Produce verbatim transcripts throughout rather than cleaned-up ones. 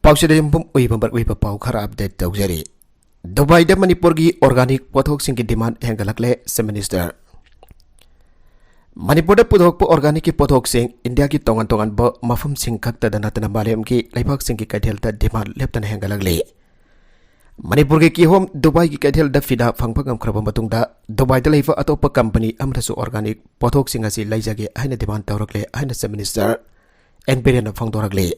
ꯄꯥꯎꯁꯤꯗ ꯌꯨꯝꯐꯝ ꯑꯣꯏꯕ ꯃꯔꯨꯑꯣꯏꯕ ꯄꯥꯎ ꯈꯔ ꯑꯞꯗꯦꯠ ꯇꯧꯖꯔꯤ꯫ ꯗꯨꯕꯥꯏꯗ ꯃꯅꯤꯄꯨꯔꯒꯤ ꯑꯣꯔꯒꯥꯅꯤꯛ ꯄꯣꯠꯊꯣꯛꯁꯤꯡꯒꯤ ꯗꯤꯃꯥꯟ ꯍꯦꯟꯒꯠꯂꯛꯂꯦ, ꯆꯤꯐ ꯃꯤꯅꯤꯁꯇꯔ꯫ ꯃꯅꯤꯄꯨꯔꯗ ꯄꯨꯊꯣꯛꯄ ꯑꯣꯔꯒꯥꯅꯤꯛꯀꯤ ꯄꯣꯠꯊꯣꯛꯁꯤꯡ ꯏꯟꯗꯤꯌꯥꯒꯤ ꯇꯣꯉꯥꯟ ꯇꯣꯉꯥꯟꯕ ꯃꯐꯝꯁꯤꯡ ꯈꯛꯇꯗ ꯅꯠꯇꯅ ꯃꯥꯂꯦꯝꯒꯤ ꯂꯩꯕꯥꯛꯁꯤꯡꯒꯤ ꯀꯩꯊꯦꯜꯗ ꯗꯤꯃꯥꯟ ꯂꯦꯞꯇꯅ ꯍꯦꯟꯒꯠꯂꯛꯂꯤ꯫ ꯃꯅꯤꯄꯨꯔꯒꯤ ꯀꯤꯍꯣꯝ ꯗꯨꯕꯥꯏꯒꯤ ꯀꯩꯊꯦꯜꯗ ꯐꯤꯗꯥ ꯐꯪꯕ ꯉꯝꯈ꯭ꯔꯕ ꯃꯇꯨꯡꯗ, ꯗꯨꯕꯥꯏꯗ ꯂꯩꯕ ꯑꯇꯣꯞꯄ ꯀꯝꯄꯅꯤ ꯑꯃꯗꯁꯨ ꯑꯣꯔꯒꯥꯅꯤꯛ ꯄꯣꯠꯊꯣꯛꯁꯤꯡ ꯑꯁꯤ ꯂꯩꯖꯒꯦ ꯍꯥꯏꯅ ꯗꯤꯃꯥꯟ ꯇꯧꯔꯛꯂꯦ ꯍꯥꯏꯅ ꯆꯤꯐ ꯃꯤꯅꯤꯁꯇꯔ ꯑꯦꯟ ꯕꯤꯔꯦꯟꯅ ꯐꯣꯡꯗꯣꯔꯛꯂꯤ꯫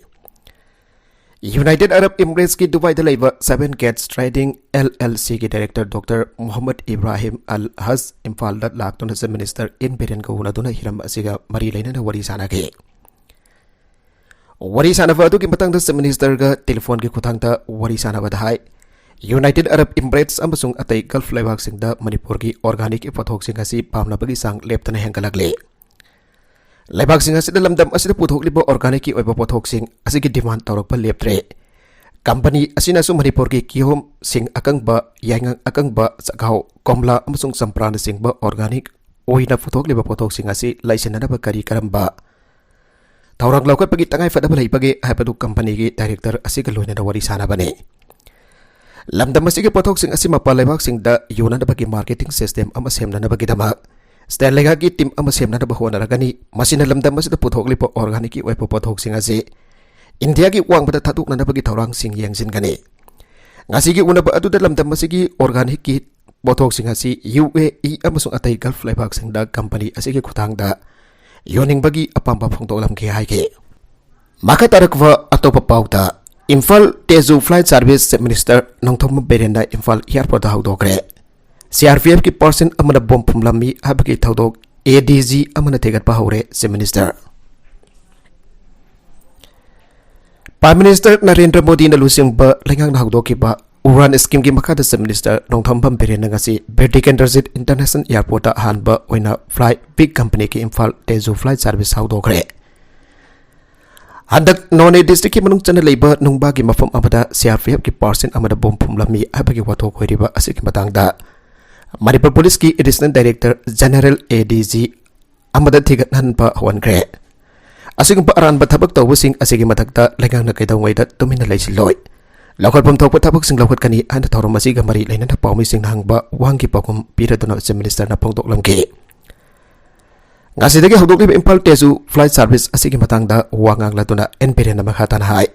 ꯌꯨꯅꯥꯏꯇꯦꯗ ꯑꯔꯕ ꯏꯃꯤꯔꯦꯠꯁꯀꯤ ꯗꯨꯕꯥꯏꯗ ꯂꯩꯕ seven gates trading L L ꯁꯤꯒꯤ director doctor Mohammed Ibrahim Al Haj ꯏꯝꯐꯥꯜꯗ ꯂꯥꯛꯇꯨꯅ ꯆꯤꯐ ꯃꯤꯅꯤꯁꯇꯔ ꯑꯦꯟ ꯕꯤꯔꯦꯟꯒ ꯎꯅꯗꯨꯅ ꯍꯤꯔꯝ ꯑꯁꯤꯒ ꯃꯔꯤ ꯂꯩꯅꯅ ꯋꯥꯔꯤ ꯁꯥꯅꯈꯤ꯫ ꯋꯥꯔꯤ ꯁꯥꯅꯕ ꯑꯗꯨꯒꯤ ꯃꯇꯥꯡꯗ ꯆꯤꯐ ꯃꯤꯅꯤꯁꯇꯔꯒ ꯇꯦꯂꯤꯐꯣꯟꯒꯤ ꯈꯨꯠꯊꯥꯡꯗ ꯋꯥꯔꯤ ꯁꯥꯅꯕꯗ ꯍꯥꯏ, ꯌꯨꯅꯥꯏꯇꯦꯗ ꯑꯔꯕ ꯏꯃꯤꯔꯦꯠꯁ ꯑꯃꯁꯨꯡ ꯑꯇꯩ ꯒꯜꯐ ꯂꯩꯕꯥꯛꯁꯤꯡꯗ ꯃꯅꯤꯄꯨꯔꯒꯤ ꯑꯣꯔꯒꯥꯅꯤꯛꯀꯤ ꯄꯣꯠꯊꯣꯛꯁꯤꯡ ꯑꯁꯤ ꯄꯥꯝꯅꯕꯒꯤ ꯆꯥꯡ ꯂꯦꯞꯇꯅ ꯍꯦꯟꯒꯠꯂꯛꯂꯤ꯫ ꯂꯩꯕꯥꯛꯁꯤꯡ ꯑꯁꯤꯗ ꯂꯝꯗꯝ ꯑꯁꯤꯗ ꯄꯨꯊꯣꯛꯂꯤꯕ ꯑꯣꯔꯒꯥꯅꯤꯛꯀꯤ ꯑꯣꯏꯕ ꯄꯣꯠꯊꯣꯛꯁꯤꯡ ꯑꯁꯤꯒꯤ ꯗꯤꯃꯥꯟ ꯇꯧꯔꯛꯄ ꯂꯦꯞꯇ꯭ꯔꯦ꯫ ꯀꯝꯄꯅꯤ ꯑꯁꯤꯅꯁꯨ ꯃꯅꯤꯄꯨꯔꯒꯤ ꯀꯤꯍꯣꯝꯁꯤꯡ ꯑꯀꯪꯕ, ꯌꯥꯏꯉꯪ ꯑꯀꯪꯕ, ꯆꯥꯛꯍꯥꯎ, ꯀꯣꯝꯂꯥ ꯑꯃꯁꯨꯡ ꯆꯝꯄ꯭ꯔꯥꯅꯆꯤꯡꯕ ꯑꯣꯔꯒꯥꯅꯤꯛ ꯑꯣꯏꯅ ꯄꯨꯊꯣꯛꯂꯤꯕ ꯄꯣꯠꯊꯣꯛꯁꯤꯡ ꯑꯁꯤ ꯂꯩꯁꯤꯟꯅꯅꯕ ꯀꯔꯤ ꯀꯔꯝꯕ ꯊꯧꯔꯥꯡ ꯂꯧꯈꯠꯄꯒꯤ ꯇꯉꯥꯏꯐꯗꯕ ꯂꯩꯕꯒꯦ ꯍꯥꯏꯕꯗꯨ ꯀꯝꯄꯅꯤꯒꯤ ꯗꯥꯏꯔꯦꯛꯇꯔ ꯑꯁꯤꯒ ꯂꯣꯏꯅꯅ ꯋꯥꯔꯤ ꯁꯥꯅꯕꯅꯤ꯫ ꯂꯝꯗꯝ ꯑꯁꯤꯒꯤ ꯄꯣꯠꯊꯣꯛꯁꯤꯡ ꯑꯁꯤ ꯃꯄꯥꯟ ꯂꯩꯕꯥꯛꯁꯤꯡꯗ ꯌꯣꯟꯅꯅꯕꯒꯤ ꯃꯥꯔꯀꯦꯇꯤꯡ ꯁꯤꯁꯇꯦꯝ ꯑꯃ ꯁꯦꯝꯅꯅꯕꯒꯤꯗꯃꯛ ꯁ꯭ꯇꯦꯠ ꯂꯩꯉꯥꯛꯀꯤ ꯇꯤꯝ ꯑꯃ ꯁꯦꯝꯅꯅꯕ ꯍꯣꯠꯅꯔꯒꯅꯤ꯫ ꯃꯁꯤꯅ ꯂꯝꯗꯝ ꯑꯁꯤꯗ ꯄꯨꯊꯣꯛꯂꯤꯕ ꯑꯣꯔꯒꯥꯅꯤꯛꯀꯤ ꯑꯣꯏꯕ ꯄꯣꯠꯊꯣꯛꯁꯤꯡ ꯑꯁꯤ ꯏꯟꯗꯤꯌꯥꯒꯤ ꯋꯥꯡꯃꯗ ꯊꯥꯗꯣꯛꯅꯅꯕꯒꯤ ꯊꯧꯔꯥꯡꯁꯤꯡ ꯌꯦꯡꯁꯤꯟꯒꯅꯤ꯫ ꯉꯁꯤꯒꯤ ꯎꯅꯕ ꯑꯗꯨꯗ ꯂꯝꯗꯝ ꯑꯁꯤꯒꯤ ꯑꯣꯔꯒꯥꯅꯤꯛꯀꯤ ꯄꯣꯠꯊꯣꯛꯁꯤꯡ ꯑꯁꯤ ꯌꯨ ꯑꯦ ꯏ ꯑꯃꯁꯨꯡ ꯑꯇꯩ ꯒꯜꯐ ꯂꯩꯕꯥꯛꯁꯤꯡꯗ ꯀꯝꯄꯅꯤ ꯑꯁꯤꯒꯤ ꯈꯨꯠꯊꯥꯡꯗ ꯌꯣꯟꯅꯤꯡꯕꯒꯤ ꯑꯄꯥꯝꯕ ꯐꯣꯡꯗꯣꯛꯂꯝꯈꯤ ꯍꯥꯏꯈꯤ꯫ ꯃꯈꯥ ꯇꯥꯔꯛꯄ ꯑꯇꯣꯞꯄ ꯄꯥꯎꯗ, Imphal Tezu flight service chief minister Nongthombam ꯕꯤꯔꯦꯟꯅ ꯏꯝꯐꯥꯜ ꯑꯦꯌꯥꯔꯄꯣꯔꯠꯇ ꯍꯧꯗꯣꯛꯈ꯭ꯔꯦ꯫ ꯁꯤ ꯑꯥꯔ ꯄꯤ ꯑꯦꯐꯀꯤ ꯄꯥꯔꯁꯟ ꯑꯃꯅ ꯕꯣꯝ ꯐꯨꯝꯂꯝꯃꯤ ꯍꯥꯏꯕꯒꯤ ꯊꯧꯗꯣꯛ ꯑꯦ ꯗꯤ ꯖꯤ ꯑꯃꯅ ꯊꯤꯒꯠꯄ ꯍꯧꯔꯦ, chief minister. Prime minister Narendra ꯃꯣꯗꯤꯅ ꯂꯨꯆꯤꯡꯕ ꯂꯩꯉꯥꯛꯅ ꯍꯧꯗꯣꯛꯈꯤꯕ ꯎꯔꯥꯟ ꯁ꯭ꯀꯤꯝꯒꯤ ꯃꯈꯥꯗ ꯆꯤꯐ ꯃꯤꯅꯤꯁꯇꯔ ꯅꯣꯡꯊꯣꯝꯕꯝ ꯕꯤꯔꯦꯟꯅ ꯉꯁꯤ ꯕꯤꯔ ꯇꯤꯀꯦꯟꯗ꯭ꯔꯖꯤꯠ ꯏꯟꯇꯔꯅꯦꯁꯅꯦꯜ ꯑꯦꯌꯥꯔꯄꯣꯔꯠꯇ ꯑꯍꯥꯟꯕ ꯑꯣꯏꯅ ꯐ꯭ꯂꯥꯏ ꯄꯤꯛ ꯀꯝꯄꯅꯤꯒꯤ ꯏꯝꯐꯥꯜ ꯇꯦꯖꯨ ꯐ꯭ꯂꯥꯏꯠ ꯁꯥꯔꯚꯤꯁ ꯍꯧꯗꯣꯛꯈ꯭ꯔꯦ꯫ ꯍꯟꯗꯛ ꯅꯣꯅꯦ ꯗꯤꯁꯇ꯭ꯔꯤꯛꯀꯤ ꯃꯅꯨꯡ ꯆꯟꯅ ꯂꯩꯕ ꯅꯨꯡꯕꯥꯒꯤ ꯃꯐꯝ ꯑꯃꯗ ꯁꯤ ꯑꯥꯔ ꯄꯤ ꯑꯦꯐꯀꯤ ꯄꯥꯔꯁꯟ ꯑꯃꯅ ꯕꯣꯝ ꯐꯨꯝꯂꯝꯃꯤ ꯍꯥꯏꯕꯒꯤ ꯋꯥꯊꯣꯛ ꯑꯣꯏꯔꯤꯕ ꯑꯁꯤꯒꯤ ꯃꯇꯥꯡꯗ ꯃꯅꯤꯄꯨꯔ ꯄꯨꯂꯤꯁꯀꯤ ꯑꯦꯗꯤꯁꯅꯦꯜ ꯗꯥꯏꯔꯦꯛꯇꯔ ꯖꯦꯅꯔꯦꯜ ꯑꯦ ꯗꯤ ꯖꯤ ꯑꯃꯗ ꯊꯤꯒꯠꯍꯟꯕ ꯍꯧꯍꯟꯈ꯭ꯔꯦ꯫ ꯑꯁꯤꯒꯨꯝꯕ ꯑꯔꯥꯟꯕ ꯊꯕꯛ ꯇꯧꯕꯁꯤꯡ ꯑꯁꯤꯒꯤ ꯃꯊꯛꯇ ꯂꯩꯉꯥꯛꯅ ꯀꯩꯗꯧꯉꯩꯗ ꯇꯨꯃꯤꯟꯅ ꯂꯩꯁꯤꯜꯂꯣꯏ꯫ ꯂꯧꯈꯠꯐꯝ ꯊꯣꯛꯄ ꯊꯕꯛꯁꯤꯡ ꯂꯧꯈꯠꯀꯅꯤ ꯍꯥꯏꯅ ꯊꯧꯔꯝ ꯑꯁꯤꯒ ꯃꯔꯤ ꯂꯩꯅꯅ ꯄꯥꯎꯃꯤꯁꯤꯡꯅ ꯍꯪꯕ ꯋꯥꯍꯪꯒꯤ ꯄꯥꯎꯈꯨꯝ ꯄꯤꯔꯗꯨꯅ Chief Minister ꯅ ꯐꯣꯡꯗꯣꯛꯂꯝꯈꯤ꯫ ꯉꯁꯤꯗꯒꯤ ꯍꯧꯗꯣꯛꯂꯤꯕ ꯏꯝꯐꯥꯜ ꯇꯦꯖꯨ flight service ꯑꯁꯤꯒꯤ ꯃꯇꯥꯡꯗ ꯋꯥ ꯉꯥꯡꯂꯗꯨꯅ ꯑꯦꯟ ꯕꯤꯔꯦꯟꯅ ꯃꯈꯥ ꯇꯥꯅ ꯍꯥꯏ,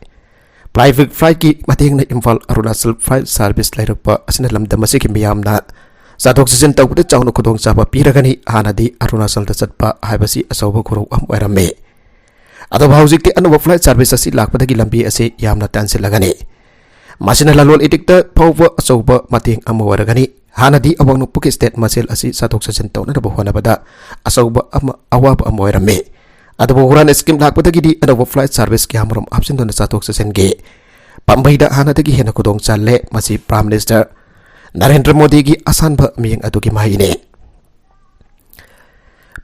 Private flight ꯀꯤ ꯃꯇꯦꯡꯅ ꯏꯝꯐꯥꯜ ꯑꯔꯨꯅꯥꯆꯜ flight service ꯂꯩꯔꯛꯄ ꯑꯁꯤꯅ ꯂꯝꯗꯝ ꯑꯁꯤꯒꯤ ꯃꯤꯌꯥꯝꯅ ꯆꯠꯊꯣꯛ ꯆꯠꯁꯤꯟ ꯇꯧꯕꯗ ꯆꯥꯎꯅ ꯈꯨꯗꯣꯡꯆꯥꯕ ꯄꯤꯔꯒꯅꯤ꯫ ꯍꯥꯟꯅꯗꯤ ꯑꯔꯨꯅꯥꯆꯜꯗ ꯆꯠꯄ ꯍꯥꯏꯕꯁꯤ ꯑꯆꯧꯕ ꯈꯨꯔꯧ ꯑꯃ ꯑꯣꯏꯔꯝꯃꯤ꯫ ꯑꯗꯨꯕꯨ ꯍꯧꯖꯤꯛꯇꯤ ꯑꯅꯧꯕ flight service ꯑꯁꯤ ꯂꯥꯛꯄꯗꯒꯤ ꯂꯝꯕꯤ ꯑꯁꯤ ꯌꯥꯝꯅ ꯇꯦꯟꯁꯤꯜꯂꯒꯅꯤ꯫ ꯃꯁꯤꯅ ꯂꯂꯣꯟ ꯏꯇꯤꯛꯇ ꯐꯥꯎꯕ ꯑꯆꯧꯕ ꯃꯇꯦꯡ ꯑꯃ ꯑꯣꯏꯔꯒꯅꯤ꯫ ꯍꯥꯟꯅꯗꯤ ꯑꯋꯥꯡ ꯅꯣꯡꯄꯣꯛꯀꯤ state ꯃꯁꯦꯜ ꯑꯁꯤ ꯆꯠꯊꯣꯛ ꯆꯠꯁꯤꯟ ꯇꯧꯅꯅꯕ ꯍꯣꯠꯅꯕꯗ ꯑꯆꯧꯕ ꯑꯃ, ꯑꯋꯥꯕ ꯑꯃ ꯑꯣꯏꯔꯝꯃꯤ꯫ ꯑꯗꯨꯕꯨ ꯎꯔꯥꯟ scheme ꯂꯥꯛꯄꯗꯒꯤꯗꯤ ꯑꯅꯧꯕ flight service ꯀꯌꯥꯃꯔꯨꯝ ꯍꯥꯞꯆꯤꯟꯗꯨꯅ ꯆꯠꯊꯣꯛ ꯆꯠꯁꯤꯟꯒꯤ ꯄꯥꯝꯕꯩꯗ ꯍꯥꯟꯅꯗꯒꯤ ꯍꯦꯟꯅ ꯈꯨꯗꯣꯡ ꯆꯜꯂꯦ꯫ ꯃꯁꯤ Prime Minister ꯅꯔꯦꯟꯗ꯭ꯔ ꯃꯣꯗꯤꯒꯤ ꯑꯁꯥꯟꯕ ꯃꯤꯠꯌꯦꯡ ꯑꯗꯨꯒꯤ ꯃꯍꯩꯅꯤ꯫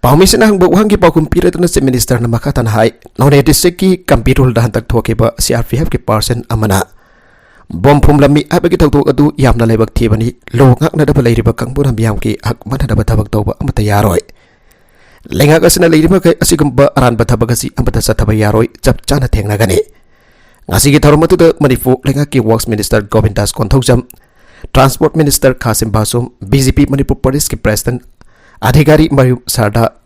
ꯄꯥꯎꯃꯤꯁꯤꯡꯅ ꯍꯪꯕ ꯋꯥꯍꯪꯒꯤ ꯄꯥꯎꯈꯨꯝ ꯄꯤꯔꯗꯨꯅ Chief Minister ꯅ ꯃꯈꯥ ꯇꯥꯅ ꯍꯥꯏ, ꯅꯣꯅꯦ district ꯀꯤ ꯀꯝꯕꯤꯔꯣꯜꯗ ꯍꯟꯗꯛ ꯊꯣꯛꯈꯤꯕ C R P F ꯀꯤ person ꯑꯃꯅ ꯕꯣꯝ ꯐꯨꯝꯂꯝꯃꯤ ꯍꯥꯏꯕꯒꯤ ꯊꯧꯗꯣꯛ ꯑꯗꯨ ꯌꯥꯝꯅ ꯂꯥꯏꯕꯛ ꯊꯤꯕꯅꯤ꯫ Law ꯉꯥꯛꯅꯗꯕ ꯂꯩꯔꯤꯕ ꯀꯥꯡꯕꯨꯅ ꯃꯤꯌꯥꯝꯒꯤ ꯍꯛ ꯃꯥꯟꯅꯅꯕ ꯊꯕꯛ ꯇꯧꯕ ꯑꯃꯠꯇ ꯌꯥꯔꯣꯏ꯫ ꯂꯩꯉꯥꯛ ꯑꯁꯤꯅ ꯂꯩꯔꯤꯕ ꯃꯈꯩ ꯑꯁꯤꯒꯨꯝꯕ ꯑꯔꯥꯟꯕ ꯊꯕꯛ ꯑꯁꯤ ꯑꯃꯠꯇ ꯆꯠꯊꯕ ꯌꯥꯔꯣꯏ, ꯆꯞ ꯆꯥꯅ ꯊꯦꯡꯅꯒꯅꯤ꯫ ꯉꯁꯤꯒꯤ ꯊꯧꯔꯝ ꯑꯗꯨꯗ ꯃꯅꯤꯄꯨꯔ ꯂꯩꯉꯥꯛꯀꯤ Works Minister ꯒꯣꯕꯤꯟꯗꯥꯁ Konthoujam, Transport Minister ꯈꯥꯁꯤꯝ ꯕꯥꯁꯨꯝ, B J P Manipur ꯄ꯭ꯔꯗꯦꯁꯀꯤ President ꯑꯙꯤꯀꯥꯔꯤ ꯃꯌꯨꯝ ꯁꯔꯗꯥ,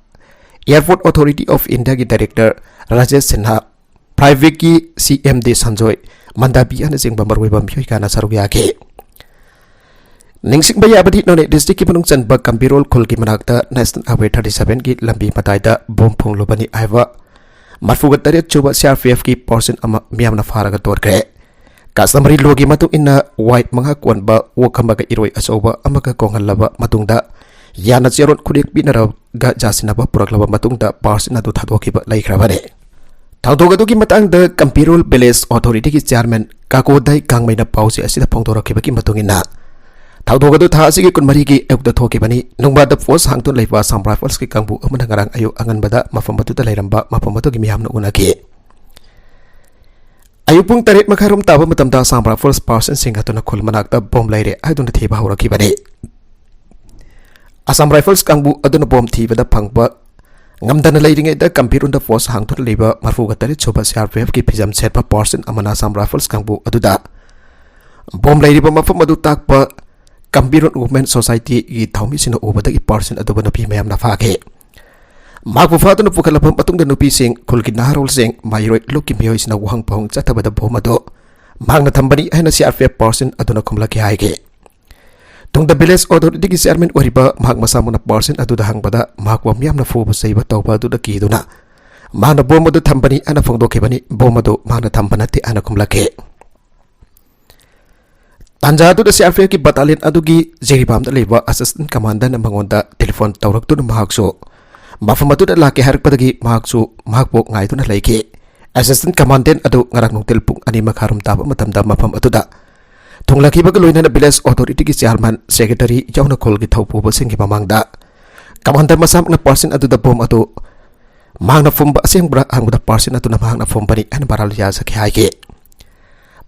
Airport Authority of India ꯒꯤ Director ꯔꯥꯖꯦꯁ ꯁꯤꯟꯍꯥ, private ꯀꯤ C M ꯗꯤ ꯁꯟꯖꯣꯏ, ꯃꯟꯗꯥꯕꯤ ꯑꯅꯆꯤꯡꯕ ꯃꯔꯨꯑꯣꯏꯕ ꯃꯤꯑꯣꯏ ꯀꯌꯥꯅ ꯁꯔꯨꯛ ꯌꯥꯈꯤ꯫ ꯅꯤꯡꯁꯤꯡꯕ ꯌꯥꯕꯗꯤ, ꯅꯣꯅꯦ district ꯀꯤ ꯃꯅꯨꯡ ꯆꯟꯕ ꯀꯝꯕꯤꯔꯣꯜ ꯈꯨꯜꯒꯤ ꯃꯅꯥꯛꯇ National Highway thirty seven ꯒꯤ ꯂꯝꯕꯤ ꯃꯇꯥꯏꯗ ꯕꯣꯝ ꯐꯨꯝꯂꯨꯕꯅꯤ ꯍꯥꯏꯕ ꯃꯔꯤꯐꯨꯒ ꯇꯔꯦꯠ ꯁꯨꯕ C R P F ꯀꯤ person ꯑꯃ ꯃꯤꯌꯥꯝꯅ ꯐꯥꯔꯒ ꯇꯣꯛꯈ꯭ꯔꯦ꯫ Customary law ꯒꯤ ꯃꯇꯨꯡ ꯏꯟꯅ ꯋꯥꯏ ꯃꯉꯥ ꯀꯣꯟꯕ ꯑꯣꯛ ꯑꯃꯒ ꯏꯔꯣꯏ ꯑꯆꯧꯕ ꯑꯃꯒ ꯀꯣꯡꯍꯜꯂꯕ ꯃꯇꯨꯡꯗ ꯌꯥꯅ ꯆꯦꯔꯣꯠ ꯈꯨꯠꯌꯦꯛ ꯄꯤꯅꯔꯒ ꯌꯥꯁꯤꯟꯅꯕ ꯄꯨꯔꯛꯂꯕ ꯃꯇꯨꯡꯗ person ꯑꯗꯨ ꯊꯥꯗꯣꯛꯈꯤꯕ ꯂꯩꯈ꯭ꯔꯕꯅꯤ꯫ ꯊꯧꯗꯣꯛ ꯑꯗꯨꯒꯤ ꯃꯇꯥꯡꯗ ꯀꯝꯄꯤꯔꯣꯜ village authority ꯒꯤ chairman ꯀꯥꯀꯣꯗꯥꯏ ꯀꯥꯡꯃꯩꯅ ꯄꯥꯎꯆꯦ ꯑꯁꯤꯗ ꯐꯣꯡꯗꯣꯔꯛꯈꯤꯕꯒꯤ ꯃꯇꯨꯡ ꯏꯟꯅ, ꯊꯧꯗꯣꯛ ꯑꯗꯨ ꯊꯥ ꯑꯁꯤꯒꯤ ꯀꯨꯟꯃꯔꯤꯒꯤ ꯑꯌꯨꯛꯇ ꯊꯣꯛꯈꯤꯕꯅꯤ꯫ ꯅꯨꯡꯕꯥꯗ post ꯍꯥꯡꯗꯨꯅ ꯂꯩꯕ Assam Rifles ꯀꯤ ꯀꯥꯡꯕꯨ ꯑꯃꯅ ꯉꯔꯥꯡ ꯑꯌꯨꯛ ꯑꯉꯟꯕꯗ ꯃꯐꯝ ꯑꯗꯨꯗ ꯂꯩꯔꯝꯕ ꯃꯐꯝ ꯑꯗꯨꯒꯤ ꯃꯤꯌꯥꯝꯅ ꯎꯅꯈꯤ꯫ ꯑꯌꯨꯛ ꯄꯨꯡ ꯇꯔꯦꯠ ꯃꯈꯥꯏꯔꯣꯝ ꯇꯥꯕ ꯃꯇꯝꯗ Assam Rifles person ꯁꯤꯡ ꯑꯗꯨꯅ ꯈꯨꯜ ꯃꯅꯥꯛꯇ ꯕꯣꯝ ꯂꯩꯔꯦ ꯍꯥꯏꯗꯨꯅ ꯊꯤꯕ ꯍꯧꯔꯛꯈꯤꯕꯅꯤ꯫ Assam Rifles ꯀꯥꯡꯕꯨ ꯑꯗꯨꯅ ꯕꯣꯝ ꯊꯤꯕꯗ ꯐꯪꯕ ꯉꯝꯗꯅ ꯂꯩꯔꯤꯉꯩꯗ ꯀꯝꯕꯤꯔꯣꯟꯗ ꯄꯣꯁ ꯍꯥꯡꯗꯨꯅ ꯂꯩꯕ ꯃꯔꯐꯨꯒ ꯇꯔꯦꯠ ꯁꯨꯕ ꯁꯤ ꯑꯥꯔ ꯄꯤ ꯑꯦꯐꯀꯤ ꯐꯤꯖꯝ ꯁꯦꯠꯄ ꯄꯥꯔꯁꯟ ꯑꯃꯅ ꯑꯁꯥꯝ ꯔꯥꯏꯐꯜꯁ ꯀꯥꯡꯕꯨ ꯑꯗꯨꯗ ꯕꯣꯝ ꯂꯩꯔꯤꯕ ꯃꯐꯝ ꯑꯗꯨ ꯇꯥꯛꯄ ꯀꯝꯕꯤꯔꯣꯟ ꯋꯨꯃꯦꯟ ꯁꯣꯁꯥꯏꯇꯤꯒꯤ ꯊꯧꯃꯤꯁꯤꯡꯅ ꯎꯕꯗꯒꯤ ꯄꯥꯔꯁꯟ ꯑꯗꯨꯕꯨ ꯅꯨꯄꯤ ꯃꯌꯥꯝꯅ ꯐꯥꯈꯤ꯫ ꯃꯍꯥꯛꯄꯨ ꯐꯥꯗꯨꯅ ꯄꯨꯈꯠꯂꯕ ꯃꯇꯨꯡꯗ ꯅꯨꯄꯤꯁꯤꯡ, ꯈꯨꯜꯒꯤ ꯅꯍꯥꯔꯣꯜꯁꯤꯡ, ꯃꯍꯩꯔꯣꯏ ꯂꯨꯞꯀꯤ ꯃꯤꯑꯣꯏꯁꯤꯡꯅ ꯋꯥꯍꯪ ꯄꯥꯎꯍꯪ ꯆꯠꯊꯕꯗ ꯕꯣꯝ ꯑꯗꯨ ꯃꯍꯥꯛꯅ ꯊꯝꯕꯅꯤ ꯍꯥꯏꯅ ꯁꯤ ꯑꯥꯔ ꯄꯤ ꯑꯦꯐ ꯄꯥꯔꯁꯟ ꯑꯗꯨꯅ ꯈꯨꯝꯂꯛꯈꯤ ꯍꯥꯏꯈꯤ꯫ ꯇꯨꯡꯗ ꯚꯤꯂꯦꯖ ꯑꯣꯊꯣꯔꯤꯇꯤꯒꯤ ꯆꯤꯌꯥꯔꯃꯦꯟ ꯑꯣꯏꯔꯤꯕ ꯃꯍꯥꯛ ꯃꯁꯥꯃꯛꯅ ꯄꯥꯔꯁꯟ ꯑꯗꯨꯗ ꯍꯪꯕꯗ ꯃꯍꯥꯛꯄꯨ ꯃꯤꯌꯥꯝꯅ ꯐꯨꯕ ꯆꯩꯕ ꯇꯧꯕ ꯑꯗꯨꯗ ꯀꯤꯗꯨꯅ ꯃꯍꯥꯛꯅ ꯕꯣꯝ ꯑꯗꯨ ꯊꯝꯕꯅꯤ ꯍꯥꯏꯅ ꯐꯣꯡꯗꯣꯛꯈꯤꯕꯅꯤ꯫ ꯕꯣꯝ ꯑꯗꯨ ꯃꯍꯥꯛꯅ ꯊꯝꯕ ꯅꯠꯇꯦ ꯍꯥꯏꯅ ꯈꯨꯝꯂꯛꯈꯤ꯫ ꯇꯥꯟꯖꯥ ꯑꯗꯨꯗ ꯁꯤ ꯑꯥꯔ ꯄꯤ ꯑꯦꯐꯀꯤ ꯕꯠꯇꯥꯂꯤꯌꯟ ꯑꯗꯨꯒꯤ ꯖꯤꯔꯤꯕꯥꯝꯗ ꯂꯩꯕ ꯑꯦꯁꯤꯁꯇꯦꯟ ꯀꯃꯥꯟꯗꯦꯟꯅ ꯃꯉꯣꯟꯗ ꯇꯦꯂꯤꯐꯣꯟ ꯇꯧꯔꯛꯇꯨꯅ ꯃꯍꯥꯛꯁꯨ ꯃꯐꯝ ꯑꯗꯨꯗ ꯂꯥꯛꯀꯦ ꯍꯥꯏꯔꯛꯄꯗꯒꯤ ꯃꯍꯥꯛꯁꯨ ꯃꯍꯥꯛꯄꯨ ꯉꯥꯏꯗꯨꯅ ꯂꯩꯈꯤ꯫ ꯑꯦꯁꯤꯁꯇꯦꯟ ꯀꯃꯥꯟꯗꯦꯟ ꯑꯗꯨ ꯉꯔꯥꯡ ꯅꯨꯡꯊꯤꯜ ꯄꯨꯡ ꯑꯅꯤ ꯃꯈꯥꯏꯔꯣꯝ ꯇꯥꯕ ꯃꯇꯝꯗ ꯃꯐꯝ ꯑꯗꯨꯗ ꯊꯨꯡꯂꯈꯤꯕꯒ ꯂꯣꯏꯅꯅ ꯚꯤꯂꯦꯖ ꯑꯣꯊꯣꯔꯤꯇꯤꯒꯤ ꯆꯤꯌꯥꯔꯃꯦꯟ, ꯁꯦꯀ꯭ꯔꯦꯇꯔꯤ ꯌꯥꯎꯅ ꯈꯨꯜꯒꯤ ꯊꯧꯄꯨꯕꯁꯤꯡꯒꯤ ꯃꯃꯥꯡꯗ ꯀꯃꯥꯟꯗꯔ ꯃꯁꯥꯃꯛꯅ ꯄꯥꯔꯁꯟ ꯑꯗꯨꯗ ꯕꯣꯝ ꯑꯗꯨ ꯃꯍꯥꯛꯅ ꯐꯨꯝꯕ ꯑꯁꯦꯡꯕ꯭ꯔꯥ ꯍꯪꯕꯗ ꯄꯥꯔꯁꯟ ꯑꯗꯨꯅ ꯃꯍꯥꯛꯅ ꯐꯨꯝꯕꯅꯤ ꯍꯥꯏꯅ ꯃꯔꯥꯜ ꯌꯥꯖꯈꯤ ꯍꯥꯏꯈꯤ꯫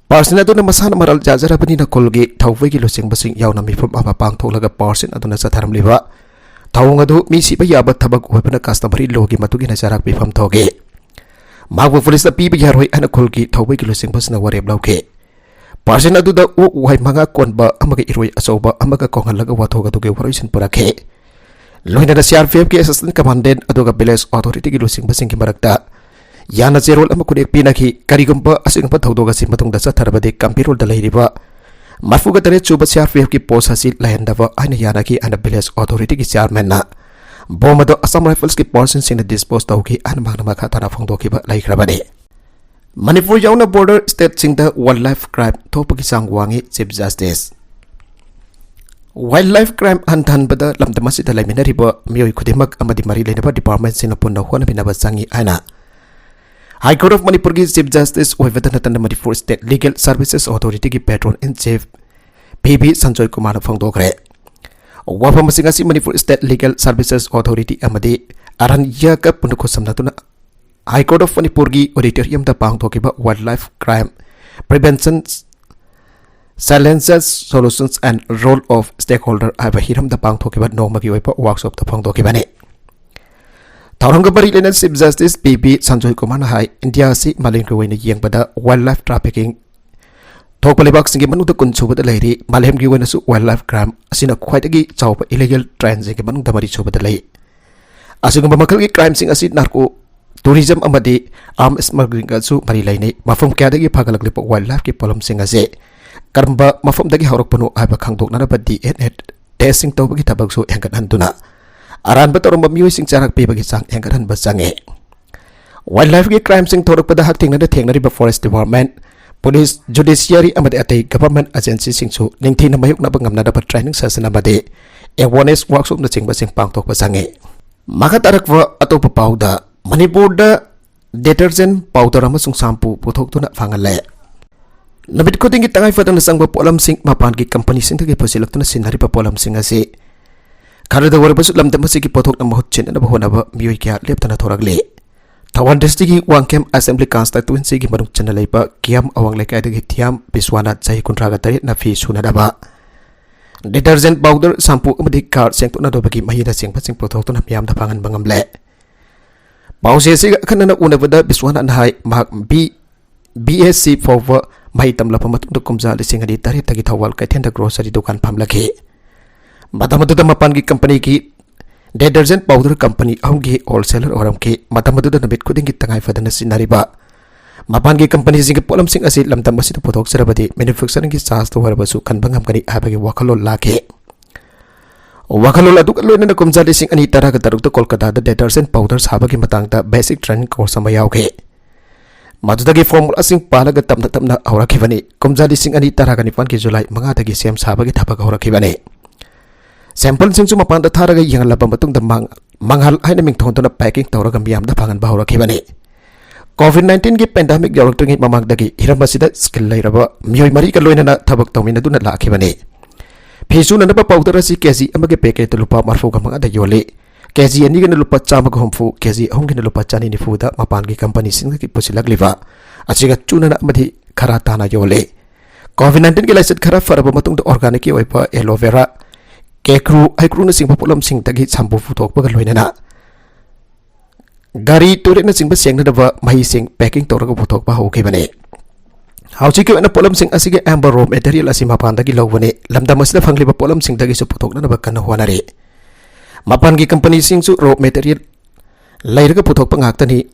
ꯄꯥꯔꯁꯟ ꯑꯗꯨꯅ ꯃꯁꯥꯅ ꯃꯔꯥꯜ ꯌꯥꯖꯔꯕꯅꯤꯅ ꯈꯨꯜꯒꯤ ꯊꯧꯕꯒꯤ ꯂꯨꯆꯤꯡꯕꯁꯤꯡ ꯌꯥꯎꯅ ꯃꯤꯐꯝ ꯑꯃ ꯄꯥꯡꯊꯣꯛꯂꯒ ꯄꯥꯔꯁꯟ ꯑꯗꯨꯅ ꯆꯠꯊꯔꯝꯂꯤꯕ ꯊꯧꯑꯣꯡ ꯑꯗꯨ ꯃꯤ ꯁꯤꯕ ꯌꯥꯕ ꯊꯕꯛ ꯑꯣꯏꯕꯅ customary lawꯒꯤ ꯃꯇꯨꯡ ꯏꯟꯅ ꯆꯩꯔꯥꯛ ꯄꯤꯐꯝ ꯊꯣꯛꯏ꯫ ꯃꯍꯥꯛꯄꯨ ꯄꯨꯂꯤꯁꯇ ꯄꯤꯕ ꯌꯥꯔꯣꯏ ꯍꯥꯏꯅ ꯈꯨꯜꯒꯤ ꯊꯧꯕꯒꯤ ꯂꯨꯆꯤꯡꯕꯁꯤꯡꯅ ꯋꯥꯔꯦꯞ ꯂꯧꯈꯤ꯫ ꯄꯥꯔꯁꯟ ꯑꯗꯨꯗ ꯑꯣꯛ ꯋꯥꯍꯩ ꯃꯉꯥ ꯀꯣꯟꯕ ꯑꯃꯒ ꯏꯔꯣꯏ ꯑꯆꯧꯕ ꯑꯃꯒ ꯀꯣꯡꯍꯜꯂꯒ ꯋꯥꯊꯣꯛ ꯑꯗꯨꯒꯤ ꯋꯥꯔꯣꯏꯁꯤꯟ ꯄꯨꯔꯛꯈꯤ꯫ ꯂꯣꯏꯅꯅ ꯁꯤ ꯑꯥꯔ ꯄꯤ ꯑꯦꯐꯀꯤ ꯑꯦꯁꯤꯁꯇꯦꯟ ꯀꯃꯥꯟꯗꯦꯟ ꯑꯗꯨꯒ ꯚꯤꯂꯦꯖ ꯑꯣꯊꯣꯔꯤꯇꯤꯒꯤ ꯂꯨꯆꯤꯡꯕꯁꯤꯡꯒꯤ ꯃꯔꯛꯇ ꯌꯥꯅ ꯆꯦꯔꯣꯜ ꯑꯃ ꯈꯨꯗꯦꯛ ꯄꯤꯅꯈꯤ꯫ ꯀꯔꯤꯒꯨꯝꯕ ꯑꯁꯤꯒꯨꯝꯕ ꯊꯧꯗꯣꯛ ꯑꯁꯤ ꯃꯇꯨꯡꯗ ꯆꯠꯊꯔꯕꯗꯤ ꯀꯝꯕꯤꯔꯣꯜꯗ ꯂꯩꯔꯤꯕ ꯃꯔꯐꯨꯒ ꯇꯔꯦꯠ ꯁꯨꯕ ꯁꯤ ꯑꯥꯔ ꯄꯤ ꯑꯦꯐꯀꯤ ꯄꯣꯁ ꯑꯁꯤ ꯂꯩꯍꯟꯗꯕ ꯍꯥꯏꯅ ꯌꯥꯅꯈꯤ ꯍꯥꯏꯅ ꯚꯤꯂꯦꯖ ꯑꯣꯊꯣꯔꯤꯇꯤꯒꯤ ꯆꯤꯌꯥꯔꯃꯦꯟꯅ ꯕꯣꯝ ꯑꯗꯨ ꯑꯁꯥꯝ ꯔꯥꯏꯐꯜꯁꯀꯤ ꯄꯥꯔꯁꯟꯁꯤꯡꯅ ꯗꯤꯁꯄꯣꯖ ꯇꯧꯈꯤ ꯍꯥꯏꯅ ꯃꯍꯥꯛꯅ ꯃꯈꯥ ꯇꯥꯅ ꯐꯣꯡꯗꯣꯛꯈꯤꯕ ꯂꯩꯈ꯭ꯔꯕꯅꯤ꯫ ꯃꯅꯤꯄꯨꯔ ꯌꯥꯎꯅ ꯕꯣꯔꯗꯔ ꯁ꯭ꯇꯦꯠꯁꯤꯡꯗ ꯋꯥꯏꯜꯗ ꯂꯥꯏꯐ ꯀ꯭ꯔꯥꯏꯝ ꯊꯣꯛꯄꯒꯤ ꯆꯥꯡ ꯋꯥꯡꯉꯤ, chief justice. Wild life crime ꯍꯟꯊꯍꯟꯕꯗ ꯂꯝꯗꯝ ꯑꯁꯤꯗ ꯂꯩꯃꯤꯟꯅꯔꯤꯕ ꯃꯤꯑꯣꯏ ꯈꯨꯗꯤꯡꯃꯛ ꯑꯃꯗꯤ ꯃꯔꯤ ꯂꯩꯅꯕ ꯗꯤꯄꯥꯔꯠꯃꯦꯟꯁꯤꯡꯅ ꯄꯨꯟꯅ ꯍꯣꯠꯅꯃꯤꯟꯅꯕ ꯆꯪꯉꯤ ꯍꯥꯏꯅ ꯍꯥꯏ ꯀꯣꯔꯠ ꯑꯣꯐ ꯃꯅꯤꯄꯨꯔꯒꯤ ꯆꯤꯐ ꯖꯁꯇꯤꯁ ꯑꯣꯏꯕꯇ ꯅꯠꯇꯅ ꯃꯅꯤꯄꯨꯔ ꯁ꯭ꯇꯦꯠ ꯂꯤꯒꯦꯜ ꯁꯔꯚꯤꯁꯦꯁ ꯑꯣꯊꯣꯔꯤꯇꯤꯒꯤ ꯄꯦꯇ꯭ꯔꯣꯟ ꯏꯟ ꯆꯤꯐ ꯄꯤ ꯕꯤ ꯁꯟꯖꯣꯏ ꯀꯨꯃꯥꯔꯅ ꯐꯣꯡꯗꯣꯛꯈ꯭ꯔꯦ꯫ ꯋꯥꯐꯝꯁꯤꯡ ꯑꯁꯤ Manipur state legal services authority ꯑꯃꯗꯤ ꯑꯔꯟꯌꯒ ꯄꯨꯟꯅ ꯈꯨꯠꯁꯝꯅꯗꯨꯅ ꯍꯥꯏ ꯀꯣꯔꯠ ꯑꯣꯐ ꯃꯅꯤꯄꯨꯔꯒꯤ ꯑꯣꯗꯤꯇꯣꯔꯤꯌꯝꯗ ꯄꯥꯡꯊꯣꯛꯈꯤꯕ wildlife crime prevention, challenges, solutions and role of stakeholder ꯍꯥꯏꯕ ꯍꯤꯔꯝꯗ ꯄꯥꯡꯊꯣꯛꯈꯤꯕ ꯅꯣꯡꯃꯒꯤ ꯑꯣꯏꯕ ꯋꯥꯔꯛꯁꯣꯞꯇ ꯐꯣꯡꯗꯣꯛꯈꯤꯕꯅꯤ꯫ ꯊꯧꯔꯝꯒ ꯃꯔꯤ ꯂꯩꯅꯅ Chief Justice P B Sanjoy Kumar ꯅ ꯍꯥꯏ, ꯏꯟꯗꯤꯌꯥ ꯑꯁꯤ ꯃꯥꯂꯦꯝꯒꯤ ꯑꯣꯏꯅ ꯌꯦꯡꯕꯗ wild life trafficking ꯊꯣꯛꯄ ꯂꯩꯕꯥꯛꯁꯤꯡꯒꯤ ꯃꯅꯨꯡꯗ ꯀꯨꯟ ꯁꯨꯕꯗ ꯂꯩꯔꯤ꯫ ꯃꯥꯂꯦꯝꯒꯤ ꯑꯣꯏꯅꯁꯨ wild life crime ꯑꯁꯤꯅ ꯈ꯭ꯋꯥꯏꯗꯒꯤ ꯆꯥꯎꯕ illegal trade ꯁꯤꯡꯒꯤ ꯃꯅꯨꯡꯗ ꯃꯔꯤ ꯁꯨꯕꯗ ꯂꯩ꯫ ꯑꯁꯤꯒꯨꯝꯕ ꯃꯈꯜꯒꯤ crime ꯁꯤꯡ ꯑꯁꯤ narco tourism ꯑꯃꯗꯤ arms smuggling ꯒꯁꯨ ꯃꯔꯤ ꯂꯩꯅꯩ꯫ ꯃꯐꯝ ꯀꯌꯥꯗꯒꯤ ꯐꯒꯠꯂꯛꯂꯤꯕ wild life ꯀꯤ ꯄꯣꯠꯂꯝꯁꯤꯡ ꯑꯁꯤ ꯀꯔꯝꯕ ꯃꯐꯝꯗꯒꯤ ꯍꯧꯔꯛꯄꯅꯣ ꯍꯥꯏꯕ ꯈꯪꯗꯣꯛꯅꯅꯕ D N A test ꯁꯤꯡ ꯇꯧꯕꯒꯤ ꯊꯕꯛꯁꯨ ꯍꯦꯟꯒꯠꯍꯟꯗꯨꯅ ꯑꯔꯥꯟꯕ ꯇꯧꯔꯝꯕ ꯃꯤꯑꯣꯏꯁꯤꯡ ꯆꯥꯔꯛ ꯄꯤꯕꯒꯤ ꯆꯥꯡ ꯍꯦꯟꯒꯠꯍꯟꯕ ꯆꯪꯉꯤ꯫ Wild life ꯀꯤ crime ꯁꯤꯡ ꯊꯣꯔꯛꯄꯗ ꯍꯛꯊꯦꯡꯅꯅ ꯊꯦꯡꯅꯔꯤꯕ forest department, police, judiciary ꯑꯃꯗꯤ ꯑꯇꯩ government agency ꯁꯤꯡꯁꯨ ꯅꯤꯡꯊꯤꯅ ꯃꯥꯌꯣꯛꯅꯕ ꯉꯝꯅꯅꯕ training session ꯑꯃꯗꯤ awareness workshop ꯅꯆꯤꯡꯕꯁꯤꯡ ꯄꯥꯡꯊꯣꯛꯄ ꯆꯪꯉꯤ꯫ ꯃꯈꯥ ꯇꯥꯔꯛꯄ ꯑꯇꯣꯞꯄ ꯄꯥꯎꯗ, ꯃꯅꯤꯄꯨꯔꯗ detergent powder ꯑꯃꯁꯨꯡ shampoo ꯄꯨꯊꯣꯛꯇꯨꯅ ꯐꯪꯍꯜꯂꯦ꯫ ꯅꯨꯃꯤꯠ ꯈꯨꯗꯤꯡꯒꯤ ꯇꯉꯥꯏ ꯐꯗꯅ ꯆꯪꯕ ꯄꯣꯠꯂꯝꯁꯤꯡ ꯃꯄꯥꯟꯒꯤ company ꯁꯤꯡꯗꯒꯤ ꯄꯨꯁꯤꯜꯂꯛꯇꯨꯅ ꯁꯤꯖꯤꯟꯅꯔꯤꯕ ꯄꯣꯠꯂꯝꯁꯤꯡ ꯑꯁꯤ ꯈꯔꯗ ꯑꯣꯏꯔꯕꯁꯨ ꯂꯝꯗꯝ ꯑꯁꯤꯒꯤ ꯄꯣꯠꯊꯣꯛꯅ ꯃꯍꯨꯠ ꯁꯤꯟꯅꯅꯕ ꯍꯣꯠꯅꯕ ꯃꯤꯑꯣꯏ ꯀꯌꯥ ꯂꯦꯞꯇꯅ ꯊꯣꯔꯛꯂꯤ꯫ ꯊꯧꯕꯥꯜ district ꯀꯤ ꯋꯥꯡꯈꯦꯝ assembly constituency ꯒꯤ ꯃꯅꯨꯡ ꯆꯟꯅ ꯂꯩꯕ ꯀꯤꯌꯥꯝ ꯑꯋꯥꯡ ꯂꯩꯀꯥꯏꯗꯒꯤ ꯊꯤꯌꯥꯝ ꯕꯤꯁ꯭ꯋꯥꯅꯥꯊ, ꯆꯍꯤ ꯀꯨꯟꯊ꯭ꯔꯥꯒ ꯇꯔꯦꯠꯅ ꯐꯤ ꯁꯨꯅꯅꯕ detergent powder, shampoo ꯑꯃꯗꯤ car ꯁꯦꯡꯗꯣꯛꯅꯅꯕꯒꯤ ꯃꯍꯤꯅꯆꯤꯡꯕꯁꯤꯡ ꯄꯨꯊꯣꯛꯇꯨꯅ ꯃꯤꯌꯥꯝꯗ ꯐꯪꯍꯟꯕ ꯉꯝꯂꯦ꯫ ꯄꯥꯎꯆꯦ ꯑꯁꯤꯒ ꯑꯈꯟꯅꯅ ꯎꯅꯕꯗ ꯕꯤꯁ꯭ꯋꯥꯅꯥꯊꯅ ꯍꯥꯏ, ꯃꯍꯥꯛ B-, B S C ꯐꯥꯎꯕ ꯃꯍꯩ ꯇꯝꯂꯕ ꯃꯇꯨꯡꯗ ꯀꯨꯝꯖꯥ ꯂꯤꯁꯤꯡ ꯑꯅꯤ ꯇꯔꯦꯠꯇꯒꯤ ꯊꯧꯕꯥꯜ ꯀꯩꯊꯦꯜꯗ grocery ꯗꯨꯀꯥꯟ ꯐꯝꯂꯛꯈꯤ꯫ ꯃꯇꯝ ꯑꯗꯨꯗ ꯃꯄꯥꯟꯒꯤ company ꯒꯤ detergent powder company ꯑꯍꯨꯝꯒꯤ wholesaler ꯑꯣꯏꯔꯝꯈꯤ꯫ ꯃꯇꯝ ꯑꯗꯨꯗ ꯅꯨꯃꯤꯠ ꯈꯨꯗꯤꯡꯒꯤ ꯇꯉꯥꯏ ꯐꯗꯅ ꯁꯤꯖꯤꯟꯅꯔꯤꯕ ꯃꯄꯥꯟꯒꯤ company ꯁꯤꯡꯒꯤ ꯄꯣꯠꯂꯝꯁꯤꯡ ꯑꯁꯤ ꯂꯝꯗꯝ ꯑꯁꯤꯗ ꯄꯨꯊꯣꯛꯆꯔꯕꯗꯤ manufacturing ꯒꯤ charge ꯇ ꯑꯣꯏꯔꯕꯁꯨ ꯀꯟꯕ ꯉꯝꯒꯅꯤ ꯍꯥꯏꯕꯒꯤ ꯋꯥꯈꯜꯂꯣꯟ ꯂꯥꯛꯈꯤ꯫ ꯋꯥꯈꯜꯂꯣꯟ ꯑꯗꯨꯒ ꯂꯣꯏꯅꯅ ꯀꯨꯝꯖꯥ ꯂꯤꯁꯤꯡ ꯑꯅꯤ ꯇꯔꯥꯒ ꯇꯔꯨꯛꯇ ꯀꯣꯜꯀꯇꯥꯗ detergent powder ꯁꯥꯕꯒꯤ ꯃꯇꯥꯡꯗ basic training course ꯑꯃ ꯌꯥꯎꯈꯤ꯫ ꯃꯗꯨꯗꯒꯤ formula ꯁꯤꯡ ꯄꯥꯜꯂꯒ ꯇꯞꯅ ꯇꯞꯅ ꯍꯧꯔꯛꯈꯤꯕꯅꯤ꯫ ꯀꯨꯝꯖꯥ ꯂꯤꯁꯤꯡ ꯑꯅꯤ ꯇꯔꯥꯒ ꯅꯤꯄꯥꯟꯒꯤ July ꯃꯉꯥꯗꯒꯤ ꯁꯦꯝ ꯁꯥꯕꯒꯤ ꯊꯕꯛ ꯍꯧꯔꯛꯈꯤꯕꯅꯤ꯫ Sample ꯁꯤꯡꯁꯨ ꯃꯄꯥꯟꯗ ꯊꯥꯔꯒ ꯌꯦꯡꯍꯜꯂꯕ ꯃꯇꯨꯡꯗ ꯃꯥꯡ-, ꯃꯉꯥꯜ ꯍꯥꯏꯅ ꯃꯤꯡꯊꯣꯟꯗꯨꯅ packing ꯇꯧꯔꯒ ꯃꯤꯌꯥꯝꯗ ꯐꯪꯍꯟꯕ ꯍꯧꯔꯛꯈꯤꯕꯅꯤ꯫ COVID nineteen ꯒꯤ pandemic ꯌꯧꯔꯛꯇ꯭ꯔꯤꯉꯩ ꯃꯃꯥꯡꯗꯒꯤ ꯍꯤꯔꯝ ꯑꯁꯤꯗ skill ꯂꯩꯔꯕ ꯃꯤꯑꯣꯏ ꯃꯔꯤꯒ ꯂꯣꯏꯅꯅ ꯊꯕꯛ ꯇꯧꯃꯤꯟꯅꯗꯨꯅ ꯂꯥꯛꯈꯤꯕꯅꯤ꯫ ꯐꯤ ꯁꯨꯅꯅꯕ powder ꯑꯁꯤ KG ꯑꯃꯒꯤ packet ꯇ ꯂꯨꯄꯥ ꯃꯔꯤꯐꯨꯒ ꯃꯉꯥꯗ ꯌꯣꯜꯂꯤ꯫ KG ꯑꯅꯤꯒꯤꯅ ꯂꯨꯄꯥ ꯆꯥꯝꯃꯒ ꯍꯨꯝꯐꯨ, KG ꯑꯍꯨꯝꯒꯤꯅ ꯂꯨꯄꯥ ꯆꯅꯤ ꯅꯤꯐꯨꯗ ꯃꯄꯥꯟꯒꯤ company ꯁꯤꯡꯗꯒꯤ ꯄꯨꯁꯤꯜꯂꯛꯂꯤꯕ ꯑꯁꯤꯒ ꯆꯨꯅꯅ ꯑꯃꯗꯤ ꯈꯔ ꯇꯥꯅ ꯌꯣꯜꯂꯤ꯫ COVID nineteen ꯒꯤ ꯂꯥꯏꯆꯠ ꯈꯔ ꯐꯔꯕ ꯃꯇꯨꯡꯗ organic ꯀꯤ ꯑꯣꯏꯕ aloe vera, ꯀꯦꯀ꯭ꯔꯨ, ꯍꯩꯀ꯭ꯔꯨꯅꯆꯤꯡꯕ ꯄꯣꯠꯂꯝꯁꯤꯡꯗꯒꯤ shampoo ꯄꯨꯊꯣꯛꯄꯒ ꯂꯣꯏꯅꯅ ꯒꯥꯔꯤ, ꯇꯣꯏꯂꯦꯠꯅꯆꯤꯡꯕ ꯁꯦꯡꯅꯅꯕ ꯃꯍꯤꯁꯤꯡ packing ꯇꯧꯔꯒ ꯄꯨꯊꯣꯛꯄ ꯍꯧꯈꯤꯕꯅꯤ꯫ ꯍꯧꯖꯤꯛꯀꯤ ꯑꯣꯏꯅ ꯄꯣꯠꯂꯝꯁꯤꯡ ꯑꯁꯤꯒꯤ ꯑꯌꯥꯝꯕ raw material ꯑꯁꯤ ꯃꯄꯥꯟꯗꯒꯤ ꯂꯧꯕꯅꯤ꯫ ꯂꯝꯗꯝ ꯑꯁꯤꯗ ꯐꯪꯂꯤꯕ ꯄꯣꯠꯂꯝꯁꯤꯡꯗꯒꯤꯁꯨ ꯄꯨꯊꯣꯛꯅꯅꯕ ꯀꯟꯅ ꯍꯣꯠꯅꯔꯤ꯫ ꯃꯄꯥꯟꯒꯤ ꯀꯝꯄꯅꯤꯁꯤꯡꯁꯨ raw material ꯂꯩꯔꯒ ꯄꯨꯊꯣꯛꯄ ꯉꯥꯛꯇꯅꯤ꯫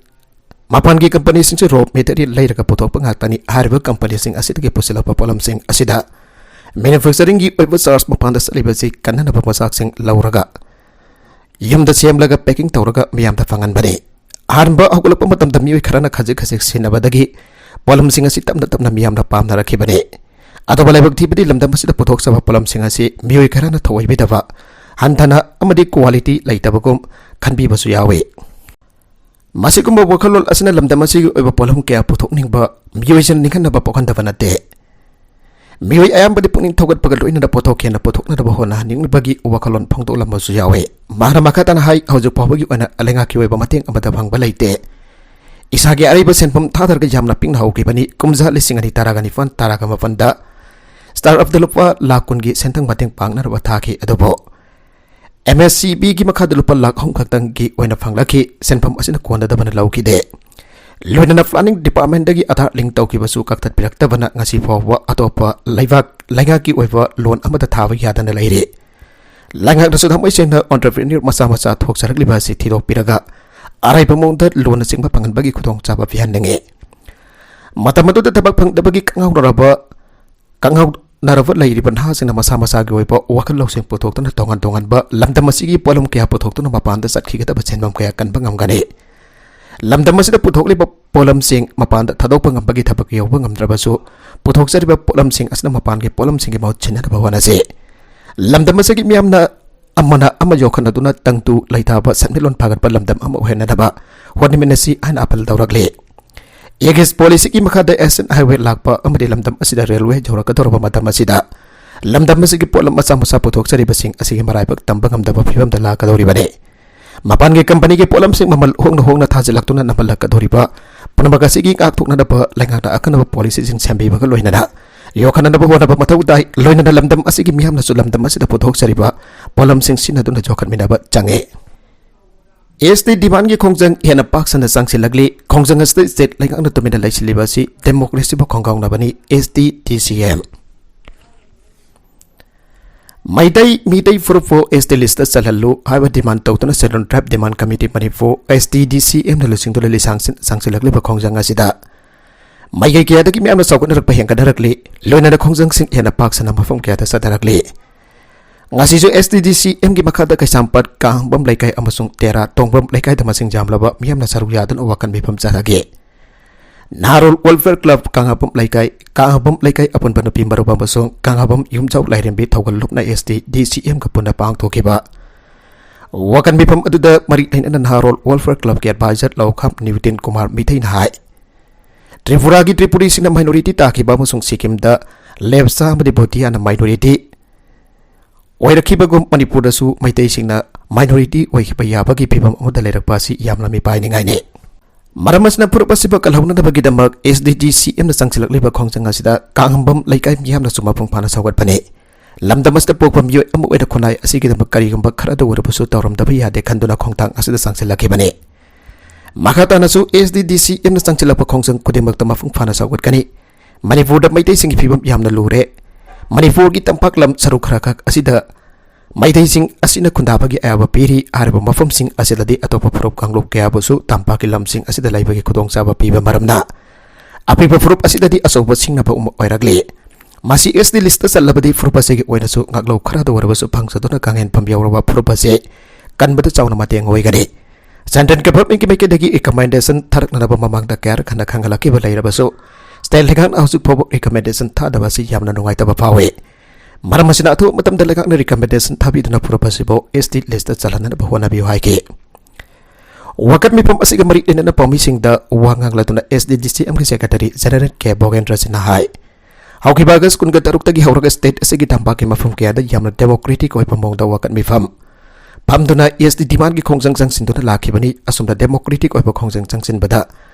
ꯃꯄꯥꯟꯒꯤ ꯀꯝꯄꯅꯤꯁꯤꯡꯁꯨ raw material ꯂꯩꯔꯒ ꯄꯨꯊꯣꯛꯄ ꯉꯥꯛꯇꯅꯤ꯫ ꯍꯥꯏꯔꯤꯕ ꯀꯝꯄꯅꯤꯁꯤꯡ ꯑꯁꯤꯗꯒꯤ ꯄꯨꯁꯤꯜꯂꯛꯄ ꯄꯣꯠꯂꯝꯁꯤꯡ ꯑꯁꯤꯗ manufacturing ꯒꯤ ꯑꯣꯏꯕ charge ꯃꯄꯥꯟꯗ ꯆꯠꯂꯤꯕꯁꯤ ꯀꯟꯅꯅꯕ ꯃꯆꯥꯛꯁꯤꯡ ꯂꯧꯔꯒ ꯌꯨꯝꯗ ꯁꯦꯝꯂꯒ packing ꯇꯧꯔꯒ ꯃꯤꯌꯥꯝꯗ ꯐꯪꯍꯟꯕꯅꯤ꯫ ꯑꯍꯥꯟꯕ ꯍꯧꯒꯠꯂꯛꯄ ꯃꯇꯝꯗ ꯃꯤꯑꯣꯏ ꯈꯔꯅ ꯈꯖꯤꯛ ꯈꯖꯤꯛ ꯁꯤꯖꯤꯟꯅꯕꯗꯒꯤ ꯄꯣꯠꯂꯝꯁꯤꯡ ꯑꯁꯤ ꯇꯞꯅ ꯇꯞꯅ ꯃꯤꯌꯥꯝꯅ ꯄꯥꯝꯅꯔꯛꯈꯤꯕꯅꯤ꯫ ꯑꯗꯨꯕꯨ ꯂꯥꯏꯕꯛ ꯊꯤꯕꯗꯤ ꯂꯝꯗꯝ ꯑꯁꯤꯗ ꯄꯨꯊꯣꯛꯆꯕ ꯄꯣꯠꯂꯝꯁꯤꯡ ꯑꯁꯤ ꯃꯤꯑꯣꯏ ꯈꯔꯅ ꯊꯧꯑꯣꯏꯕꯤꯗꯕ, ꯍꯟꯊꯅ ꯑꯃꯗꯤ quality ꯂꯩꯇꯕꯒꯨꯝ ꯈꯟꯕꯤꯕꯁꯨ ꯌꯥꯎꯏ꯫ ꯃꯁꯤꯒꯨꯝꯕ ꯋꯥꯈꯜꯂꯣꯟ ꯑꯁꯤꯅ ꯂꯝꯗꯝ ꯑꯁꯤꯒꯤ ꯑꯣꯏꯕ ꯄꯣꯠꯂꯝ ꯀꯌꯥ ꯄꯨꯊꯣꯛꯅꯤꯡꯕ ꯃꯤꯑꯣꯏꯁꯤꯡ ꯅꯤꯡꯍꯟꯅꯕ ꯄꯣꯛꯍꯟꯗꯕ ꯅꯠꯇꯦ꯫ ꯃꯤꯑꯣꯏ ꯑꯌꯥꯝꯕꯗꯤ ꯄꯨꯛꯅꯤꯡ ꯊꯧꯒꯠꯄꯒ ꯂꯣꯏꯅꯅ ꯄꯣꯠꯊꯣꯛ ꯍꯦꯟꯅ ꯄꯨꯊꯣꯛꯅꯅꯕ ꯍꯣꯠꯅꯍꯟꯅꯤꯡꯕꯒꯤ ꯋꯥꯈꯜꯂꯣꯟ ꯐꯣꯡꯗꯣꯛꯂꯝꯕꯁꯨ ꯌꯥꯎꯏ꯫ ꯃꯍꯥꯛꯅ ꯃꯈꯥ ꯇꯥꯅ ꯍꯥꯏ, ꯍꯧꯖꯤꯛ ꯐꯥꯎꯕꯒꯤ ꯑꯣꯏꯅ ꯂꯩꯉꯥꯛꯀꯤ ꯑꯣꯏꯕ ꯃꯇꯦꯡ ꯑꯃꯠꯇ ꯐꯪꯕ ꯂꯩꯇꯦ꯫ ꯏꯁꯥꯒꯤ ꯑꯔꯩꯕ ꯁꯦꯟꯐꯝ ꯊꯥꯗꯔꯒ ꯌꯥꯝꯅ ꯄꯤꯛꯅ ꯍꯧꯈꯤꯕꯅꯤ꯫ ꯀꯨꯝꯖꯥ ꯂꯤꯁꯤꯡ ꯑꯅꯤ ꯇꯔꯥꯒ ꯅꯤꯄꯥꯟ ꯇꯔꯥꯒ ꯃꯥꯄꯟꯗ startup ꯇ ꯂꯨꯄꯥ ꯂꯥꯈ ꯀꯨꯟꯒꯤ ꯁꯦꯟꯊꯪ ꯃꯇꯦꯡ ꯄꯥꯡꯅꯅꯕ ꯊꯥꯈꯤ꯫ ꯑꯗꯨꯕꯨ M S C B ꯒꯤ ꯃꯈꯥꯗ ꯂꯨꯄꯥ ꯂꯥꯈ ꯑꯍꯨꯝ ꯈꯛꯇꯪꯒꯤ ꯑꯣꯏꯅ ꯐꯪꯂꯛꯈꯤ꯫ ꯁꯦꯟꯐꯝ ꯑꯁꯤꯅ ꯀꯣꯟꯅꯗꯕꯅ ꯂꯧꯈꯤꯗꯦ꯫ ꯂꯣꯏꯅꯅ planning department ꯇꯒꯤ ꯑꯥꯙꯥꯔ link ꯇꯧꯈꯤꯕꯁꯨ ꯀꯛꯊꯠꯄꯤꯔꯛꯇꯕꯅ ꯉꯁꯤ ꯐꯥꯎꯕ ꯑꯇꯣꯞꯄ ꯂꯩꯕꯥꯛ, ꯂꯩꯉꯥꯛꯀꯤ ꯑꯣꯏꯕ loan ꯑꯃꯠꯇ ꯊꯥꯕ ꯌꯥꯗꯅ ꯂꯩꯔꯤ꯫ ꯂꯩꯉꯥꯛꯅꯁꯨ ꯊꯃꯣꯏ ꯁꯦꯡꯅ entrepreneur ꯃꯆꯥ ꯃꯆꯥ ꯊꯣꯛꯆꯔꯛꯂꯤꯕ ꯑꯁꯤ ꯊꯤꯗꯣꯛꯄꯤꯔꯒ ꯑꯔꯩꯕ ꯃꯑꯣꯡꯗ loan ꯅꯆꯤꯡꯕ ꯐꯪꯍꯟꯕꯒꯤ ꯈꯨꯗꯣꯡꯆꯥꯕ ꯄꯤꯍꯟꯅꯤꯡꯏ꯫ ꯃꯇꯝ ꯑꯗꯨꯗ ꯊꯕꯛ ꯐꯪꯗꯕꯒꯤ ꯀꯉꯥꯎꯅꯔꯕ ꯀꯉꯥꯎꯅꯔꯕ ꯂꯩꯔꯤꯕ ꯅꯍꯥꯁꯤꯡꯅ ꯃꯁꯥ ꯃꯁꯥꯒꯤ ꯑꯣꯏꯕ ꯋꯥꯈꯜ ꯂꯧꯁꯤꯡ ꯄꯨꯊꯣꯛꯇꯨꯅ ꯇꯣꯉꯥꯟ ꯇꯣꯉꯥꯟꯕ ꯂꯝꯗꯝ ꯑꯁꯤꯒꯤ ꯄꯣꯠꯂꯝ ꯀꯌꯥ ꯄꯨꯊꯣꯛꯇꯨꯅ ꯃꯄꯥꯟꯗ ꯆꯠꯈꯤꯒꯗꯕ ꯁꯦꯟꯐꯝ ꯀꯌꯥ ꯀꯟꯕ ꯉꯝꯒꯅꯤ꯫ ꯂꯝꯗꯝ ꯑꯁꯤꯗ ꯄꯨꯊꯣꯛꯂꯤꯕ ꯄꯣꯠꯂꯝꯁꯤꯡ ꯃꯄꯥꯟꯗ ꯊꯥꯗꯣꯛꯄ ꯉꯝꯕꯒꯤ ꯊꯕꯛ ꯌꯧꯕ ꯉꯝꯗ꯭ꯔꯕꯁꯨ, ꯄꯨꯊꯣꯛꯆꯔꯤꯕ ꯄꯣꯠꯂꯝꯁꯤꯡ ꯑꯁꯤꯅ ꯃꯄꯥꯟꯒꯤ ꯄꯣꯠꯂꯝꯁꯤꯡꯒꯤ ꯃꯍꯨꯠ ꯁꯤꯟꯅꯅꯕ ꯍꯣꯠꯅꯁꯤ꯫ ꯂꯝꯗꯝ ꯑꯁꯤꯒꯤ ꯃꯤꯌꯥꯝꯅ ꯑꯃꯅ ꯑꯃ ꯌꯣꯛꯈꯠꯅꯗꯨꯅ ꯇꯪꯗꯨ ꯂꯩꯇꯥꯕ ꯁꯦꯟꯃꯤꯠꯂꯣꯟ ꯐꯒꯠꯄ ꯂꯝꯗꯝ ꯑꯃ ꯑꯣꯏꯍꯟꯅꯅꯕ ꯍꯣꯠꯅꯃꯤꯟꯅꯁꯤ ꯍꯥꯏꯅ ꯑꯥꯄꯤꯜ ꯇꯧꯔꯛꯂꯤ꯫ ꯑꯦꯒꯤꯁ ꯄꯣꯂꯤꯁꯤꯒꯤ ꯃꯈꯥꯗ Asian Highway ꯂꯥꯛꯄ ꯑꯃꯗꯤ ꯂꯝꯗꯝ ꯑꯁꯤꯗ railway ꯌꯧꯔꯛꯀꯗꯧꯔꯕ ꯃꯇꯝ ꯑꯁꯤꯗ ꯂꯝꯗꯝ ꯑꯁꯤꯒꯤ ꯄꯣꯠꯂꯝ ꯃꯆꯥ ꯃꯆꯥ ꯄꯨꯊꯣꯛꯆꯔꯤꯕꯁꯤꯡ ꯑꯁꯤꯒꯤ ꯃꯔꯥꯏꯕꯛ ꯇꯝꯕ ꯉꯝꯗꯕ ꯐꯤꯕꯝꯗ ꯂꯥꯛꯀꯗꯧꯔꯤꯕꯅꯤ꯫ ꯃꯄꯥꯟꯒꯤ ꯀꯝꯄꯅꯤꯒꯤ ꯄꯣꯠꯂꯝꯁꯤꯡ ꯃꯃꯜ ꯍꯣꯡꯅ ꯍꯣꯡꯅ ꯊꯥꯖꯤꯜꯂꯛꯇꯨꯅ ꯅꯝꯍꯜꯂꯛꯀꯗꯧꯔꯤꯕ ꯄꯨꯝꯅꯃꯛ ꯑꯁꯤꯒꯤ ꯉꯥꯛꯊꯣꯛꯅꯅꯕ ꯂꯩꯉꯥꯛꯅ ꯑꯈꯟꯅꯕ ꯄꯣꯂꯤꯁꯤꯁꯤꯡ ꯁꯦꯝꯕꯤꯕꯒ ꯂꯣꯏꯅꯅ ꯌꯣꯛꯈꯠꯅꯅꯕ ꯍꯣꯠꯅꯕ ꯃꯊꯧ ꯇꯥꯏ꯫ ꯂꯣꯏꯅꯅ ꯂꯝꯗꯝ ꯑꯁꯤꯒꯤ ꯃꯤꯌꯥꯝꯅꯁꯨ ꯂꯝꯗꯝ ꯑꯁꯤꯗ ꯄꯨꯊꯣꯛꯆꯔꯤꯕ ꯄꯣꯠꯂꯝꯁꯤꯡ ꯁꯤꯖꯤꯟꯅꯗꯨꯅ ꯌꯣꯛꯈꯠꯃꯤꯟꯅꯕ ꯆꯪꯏ꯫ ꯑꯦꯁ ꯇꯤ ꯗꯤꯃꯥꯟꯒꯤ ꯈꯣꯡꯖꯪ ꯍꯦꯟꯅ ꯄꯥꯛ ꯁꯟꯅ ꯆꯪꯁꯤꯜꯂꯛꯂꯤ꯫ ꯈꯣꯡꯖꯪ ꯑꯁꯤꯗ ꯁ꯭ꯇꯦꯠ ꯂꯩꯉꯥꯛꯅ ꯇꯨꯃꯤꯟꯅ ꯂꯩꯁꯤꯜꯂꯤꯕ ꯑꯁꯤ ꯗꯦꯃꯣꯀ꯭ꯔꯦꯁꯤꯕꯨ ꯈꯣꯡꯒꯥꯎꯅꯕꯅꯤ, ꯑꯦꯁ ꯇꯤ ꯗꯤ ꯁꯤ ꯑꯦꯝ꯫ ꯃꯩꯇꯩ, ꯃꯤꯇꯩ ꯐꯨꯔꯨꯞꯄꯨ ꯑꯦꯁ ꯇꯤ ꯂꯤꯁꯇ ꯆꯜꯍꯜꯂꯨ ꯍꯥꯏꯕ ꯗꯤꯃꯥꯟ ꯇꯧꯗꯨꯅ ꯁꯦꯗꯨꯜ ꯇ꯭ꯔꯥꯏꯕ ꯗꯤꯃꯥꯟ ꯀꯃꯤꯇꯤ ꯃꯅꯤꯄꯨꯔ, ꯑꯦꯁ ꯇꯤ ꯗꯤ ꯁꯤ ꯑꯦꯝꯅ ꯂꯨꯆꯤꯡꯗꯨꯅ ꯂꯤꯁꯥꯡ ꯁꯤꯟ ꯆꯪꯁꯤꯜꯂꯛꯂꯤꯕ ꯈꯣꯡꯖꯪ ꯑꯁꯤꯗ ꯃꯥꯏꯀꯩ ꯀꯌꯥꯗꯒꯤ ꯃꯤꯌꯥꯝꯅ ꯆꯥꯎꯈꯠꯅꯔꯛꯄ ꯍꯦꯟꯒꯠꯅꯔꯛꯂꯤ꯫ ꯂꯣꯏꯅꯅ ꯈꯣꯡꯖꯪꯁꯤꯡ ꯍꯦꯟꯅ ꯄꯥꯛ ꯁꯟꯅ ꯃꯐꯝ ꯀꯌꯥꯗ ꯆꯠꯊꯔꯛꯂꯤ꯫ ꯉꯁꯤꯁꯨ ꯑꯦꯁ ꯇꯤ ꯗꯤ ꯁꯤ ꯑꯦꯝꯒꯤ ꯃꯈꯥꯗ ꯀꯩꯁꯥꯝꯄꯥꯠ, ꯀꯥꯡꯍꯝꯕꯝ ꯂꯩꯀꯥꯏ ꯑꯃꯁꯨꯡ ꯇꯦꯔꯥ ꯇꯣꯡꯕꯝ ꯂꯩꯀꯥꯏꯗ ꯃꯁꯤꯡ ꯌꯥꯝꯂꯕ ꯃꯤꯌꯥꯝꯅ ꯁꯔꯨꯛ ꯌꯥꯗꯨꯅ ꯋꯥꯀꯟ ꯃꯤꯐꯝ ꯆꯠꯊꯈꯤ꯫ ꯅꯍꯥꯔꯣꯜ ꯋꯦꯜꯐꯤꯌꯔ ꯀ꯭ꯂꯕ ꯀꯥꯡꯍꯝꯕꯝ ꯂꯩꯀꯥꯏ, ꯀꯥꯡꯍꯝꯕꯝ ꯂꯩꯀꯥꯏ ꯑꯄꯨꯟꯕ ꯅꯨꯄꯤ ꯃꯔꯨꯞ ꯑꯃꯁꯨꯡ ꯀꯥꯡꯍꯝꯕꯝ ꯌꯨꯝꯖꯥꯎ ꯂꯥꯏꯔꯦꯝꯕꯤ ꯊꯧꯒꯜ ꯂꯨꯞꯅ ꯑꯦꯁ ꯇꯤ ꯗꯤ ꯁꯤ ꯑꯦꯝꯒ ꯄꯨꯟꯅ ꯄꯥꯡꯊꯣꯛꯈꯤꯕ ꯋꯥꯀꯟ ꯃꯤꯐꯝ ꯑꯗꯨꯗ ꯃꯔꯤ ꯂꯩꯅꯅ ꯅꯍꯥꯔꯣꯜ ꯋꯦꯜꯐꯤꯌꯔ ꯀ꯭ꯂꯕꯀꯤ ꯑꯦꯗꯚꯥꯏꯖꯔ ꯂꯧꯈꯥꯝ ꯅꯤꯎꯇꯤꯟ ꯀꯨꯃꯥꯔ ꯃꯤꯊꯩꯅ ꯍꯥꯏ, ꯇ꯭ꯔꯤꯄꯨꯔꯥꯒꯤ ꯇ꯭ꯔꯤꯄꯨꯔꯤꯁꯤꯡꯅ ꯃꯥꯏꯅꯣꯔꯤꯇꯤ ꯇꯥꯈꯤꯕ ꯑꯃꯁꯨꯡ ꯁꯤꯛꯀꯤꯝꯗ ꯂꯦꯞꯆꯥ ꯑꯃꯗꯤ ꯚꯨꯇꯤꯌꯥꯅ ꯃꯥꯏꯅꯣꯔꯤꯇꯤ ꯑꯣꯏꯔꯛꯈꯤꯕꯒꯨꯝ ꯃꯅꯤꯄꯨꯔꯗꯁꯨ ꯃꯩꯇꯩꯁꯤꯡꯅ ꯃꯥꯏꯅꯣꯔꯤꯇꯤ ꯑꯣꯏꯈꯤꯕ ꯌꯥꯕꯒꯤ ꯐꯤꯕꯝ ꯑꯃꯗ ꯂꯩꯔꯛꯄ ꯑꯁꯤ ꯌꯥꯝꯅ ꯃꯤꯄꯥꯏꯅꯤꯡꯉꯥꯏꯅꯤ꯫ ꯃꯔꯝ ꯑꯁꯤꯅ ꯐꯨꯔꯨꯞ ꯑꯁꯤꯕꯨ ꯀꯜꯍꯧꯅꯅꯕꯒꯤꯗꯃꯛ ꯑꯦꯁ ꯗꯤ ꯗꯤ ꯁꯤ ꯑꯦꯝꯅ ꯆꯪꯁꯤꯜꯂꯛꯂꯤꯕ ꯈꯣꯡꯖꯪ ꯑꯁꯤꯗ ꯀꯥꯡꯍꯝꯕꯝ ꯂꯩꯀꯥꯏ ꯃꯤꯌꯥꯝꯅꯁꯨ ꯃꯄꯨꯡ ꯐꯥꯅ ꯁꯧꯒꯠꯄꯅꯤ꯫ ꯂꯝꯗꯝ ꯑꯁꯤꯗ ꯄꯣꯛꯄ ꯃꯤꯑꯣꯏ ꯑꯃ ꯑꯣꯏꯅ ꯈꯨꯟꯅꯥꯏ ꯑꯁꯤꯒꯤꯗꯃꯛ ꯀꯔꯤꯒꯨꯝꯕ ꯈꯔꯗ ꯑꯣꯏꯔꯕꯁꯨ ꯇꯧꯔꯝꯗꯕ ꯌꯥꯗꯦ ꯈꯟꯗꯨꯅ ꯈꯣꯡꯊꯥꯡ ꯑꯁꯤꯗ ꯆꯪꯁꯤꯜꯂꯛꯈꯤꯕꯅꯤ꯫ ꯃꯈꯥ ꯇꯥꯅꯁꯨ ꯑꯦꯁ ꯗꯤ ꯗꯤ ꯁꯤ ꯑꯦꯝꯅ ꯆꯪꯁꯤꯜꯂꯛꯄ ꯈꯣꯡꯖꯪ ꯈꯨꯗꯤꯡꯃꯛꯇ ꯃꯄꯨꯡ ꯐꯥꯅ ꯁꯧꯒꯠꯀꯅꯤ꯫ ꯃꯅꯤꯄꯨꯔꯗ ꯃꯩꯇꯩꯁꯤꯡꯒꯤ ꯐꯤꯕꯝ ꯌꯥꯝꯅ ꯂꯨꯔꯦ꯫ ꯃꯅꯤꯄꯨꯔꯒꯤ ꯇꯝꯄꯥꯛ ꯂꯝ ꯁꯔꯨꯛ ꯈꯔꯈꯛ ꯑꯁꯤꯗ ꯃꯩꯇꯩꯁꯤꯡ ꯑꯁꯤꯅ ꯈꯨꯟꯗꯥꯕꯒꯤ ꯑꯌꯥꯕ ꯄꯤꯔꯤ꯫ ꯍꯥꯏꯔꯤꯕ ꯃꯐꯝꯁꯤꯡ ꯑꯁꯤꯗꯗꯤ ꯑꯇꯣꯞꯄ ꯐꯨꯔꯨꯞ ꯀꯥꯡꯂꯨꯞ ꯀꯌꯥꯕꯨꯁꯨ ꯇꯝꯄꯥꯛꯀꯤ ꯂꯝꯁꯤꯡ ꯑꯁꯤꯗ ꯂꯩꯕꯒꯤ ꯈꯨꯗꯣꯡꯆꯥꯕ ꯄꯤꯕ ꯃꯔꯝꯅ ꯑꯄꯤꯛꯄ ꯐꯨꯔꯨꯞ ꯑꯁꯤꯗꯗꯤ ꯑꯆꯧꯕ ꯁꯤꯡꯅꯕ ꯑꯃ ꯑꯣꯏꯔꯛꯂꯤ꯫ ꯃꯁꯤ ꯑꯦꯁ ꯇꯤ ꯂꯤꯁꯇ ꯆꯜꯂꯕꯗꯤ ꯐꯨꯔꯨꯞ ꯑꯁꯤꯒꯤ ꯑꯣꯏꯅꯁꯨ ꯉꯥꯛꯂꯧ ꯈꯔꯗ ꯑꯣꯏꯔꯕꯁꯨ ꯐꯪꯖꯗꯨꯅ ꯀꯥꯡꯍꯦꯟꯐꯝ ꯌꯧꯔꯕ ꯐꯨꯔꯨꯞ ꯑꯁꯤ ꯀꯟꯕꯗ ꯆꯥꯎꯅ ꯃꯇꯦꯡ ꯑꯣꯏꯒꯅꯤ꯫ ꯁꯦꯟꯇ꯭ꯔꯦꯜ ꯒꯚꯔꯟꯃꯦꯟꯠꯀꯤ ꯃꯥꯏꯀꯩꯗꯒꯤ ꯔꯤꯀꯃꯦꯟꯗꯦꯁꯟ ꯊꯥꯔꯛꯅꯅꯕ ꯃꯃꯥꯡꯗ ꯀꯌꯥꯔꯛ ꯍꯟꯅ ꯈꯪꯍꯜꯂꯛꯈꯤꯕ ꯂꯩꯔꯕꯁꯨ ꯁ꯭ꯇꯦꯠ ꯂꯩꯉꯥꯛꯅ ꯍꯧꯖꯤꯛ ꯐꯥꯎꯕ ꯔꯤꯀꯃꯦꯟꯗꯦꯁꯟ ꯊꯥꯗꯕ ꯑꯁꯤ ꯌꯥꯝꯅ ꯅꯨꯡꯉꯥꯏꯇꯕ ꯐꯥꯎꯏ꯫ ꯃꯔꯝ ꯑꯁꯤꯅ ꯑꯊꯨꯕ ꯃꯇꯝꯗ ꯂꯩꯉꯥꯛꯅ ꯔꯤꯀꯃꯦꯟꯗꯦꯁꯟ ꯊꯥꯕꯤꯗꯨꯅ ꯐꯨꯔꯨꯞ ꯑꯁꯤꯕꯨ ꯑꯦꯁ ꯇꯤ ꯂꯤꯁꯇ ꯆꯜꯍꯟꯅꯕ ꯍꯣꯠꯅꯕꯤꯌꯨ ꯍꯥꯏꯈꯤ꯫ ꯋꯥꯀꯠ ꯃꯤꯐꯝ ꯑꯁꯤꯒ ꯃꯔꯤ ꯂꯩꯅꯅ ꯄꯥꯎꯃꯤꯁꯤꯡꯗ ꯋꯥ ꯉꯥꯡꯂꯗꯨꯅ ꯑꯦꯁ ꯗꯤ ꯗꯤ ꯁꯤ ꯑꯦꯝꯒꯤ ꯁꯦꯀ꯭ꯔꯦꯇꯔꯤ ꯖꯦꯅꯦꯔꯦꯜ ꯀꯦ ꯚꯣꯒꯦꯟꯗ꯭ꯔ ꯁꯤꯟꯍꯥ ꯍꯥꯏ, ꯍꯧꯈꯤꯕ ꯑꯥꯒꯁ ꯀꯨꯟꯒ ꯇꯔꯨꯛꯇꯒꯤ ꯍꯧꯔꯒ ꯁ꯭ꯇꯦꯠ ꯑꯁꯤꯒꯤ ꯇꯝꯄꯥꯛꯀꯤ ꯃꯐꯝ ꯀꯌꯥꯗ ꯌꯥꯝꯅ ꯗꯦꯃꯣꯀ꯭ꯔꯦꯇꯤꯛ ꯑꯣꯏꯕ ꯃꯑꯣꯡꯗ ꯋꯥꯀꯠ ꯃꯤꯐꯝ ꯐꯝꯗꯨꯅ ꯑꯦꯁ ꯇꯤ ꯗꯤꯃꯥꯟꯒꯤ ꯈꯣꯡꯖꯪ ꯆꯪꯁꯤꯟꯗꯨꯅ ꯂꯥꯛꯈꯤꯕꯅꯤ꯫ ꯑꯁꯨꯝꯅ ꯗꯦꯃꯣꯀ꯭ꯔꯦꯇꯤꯛ ꯑꯣꯏꯕ ꯈꯣꯡꯖꯪ ꯆꯪꯁꯤꯟꯕꯗ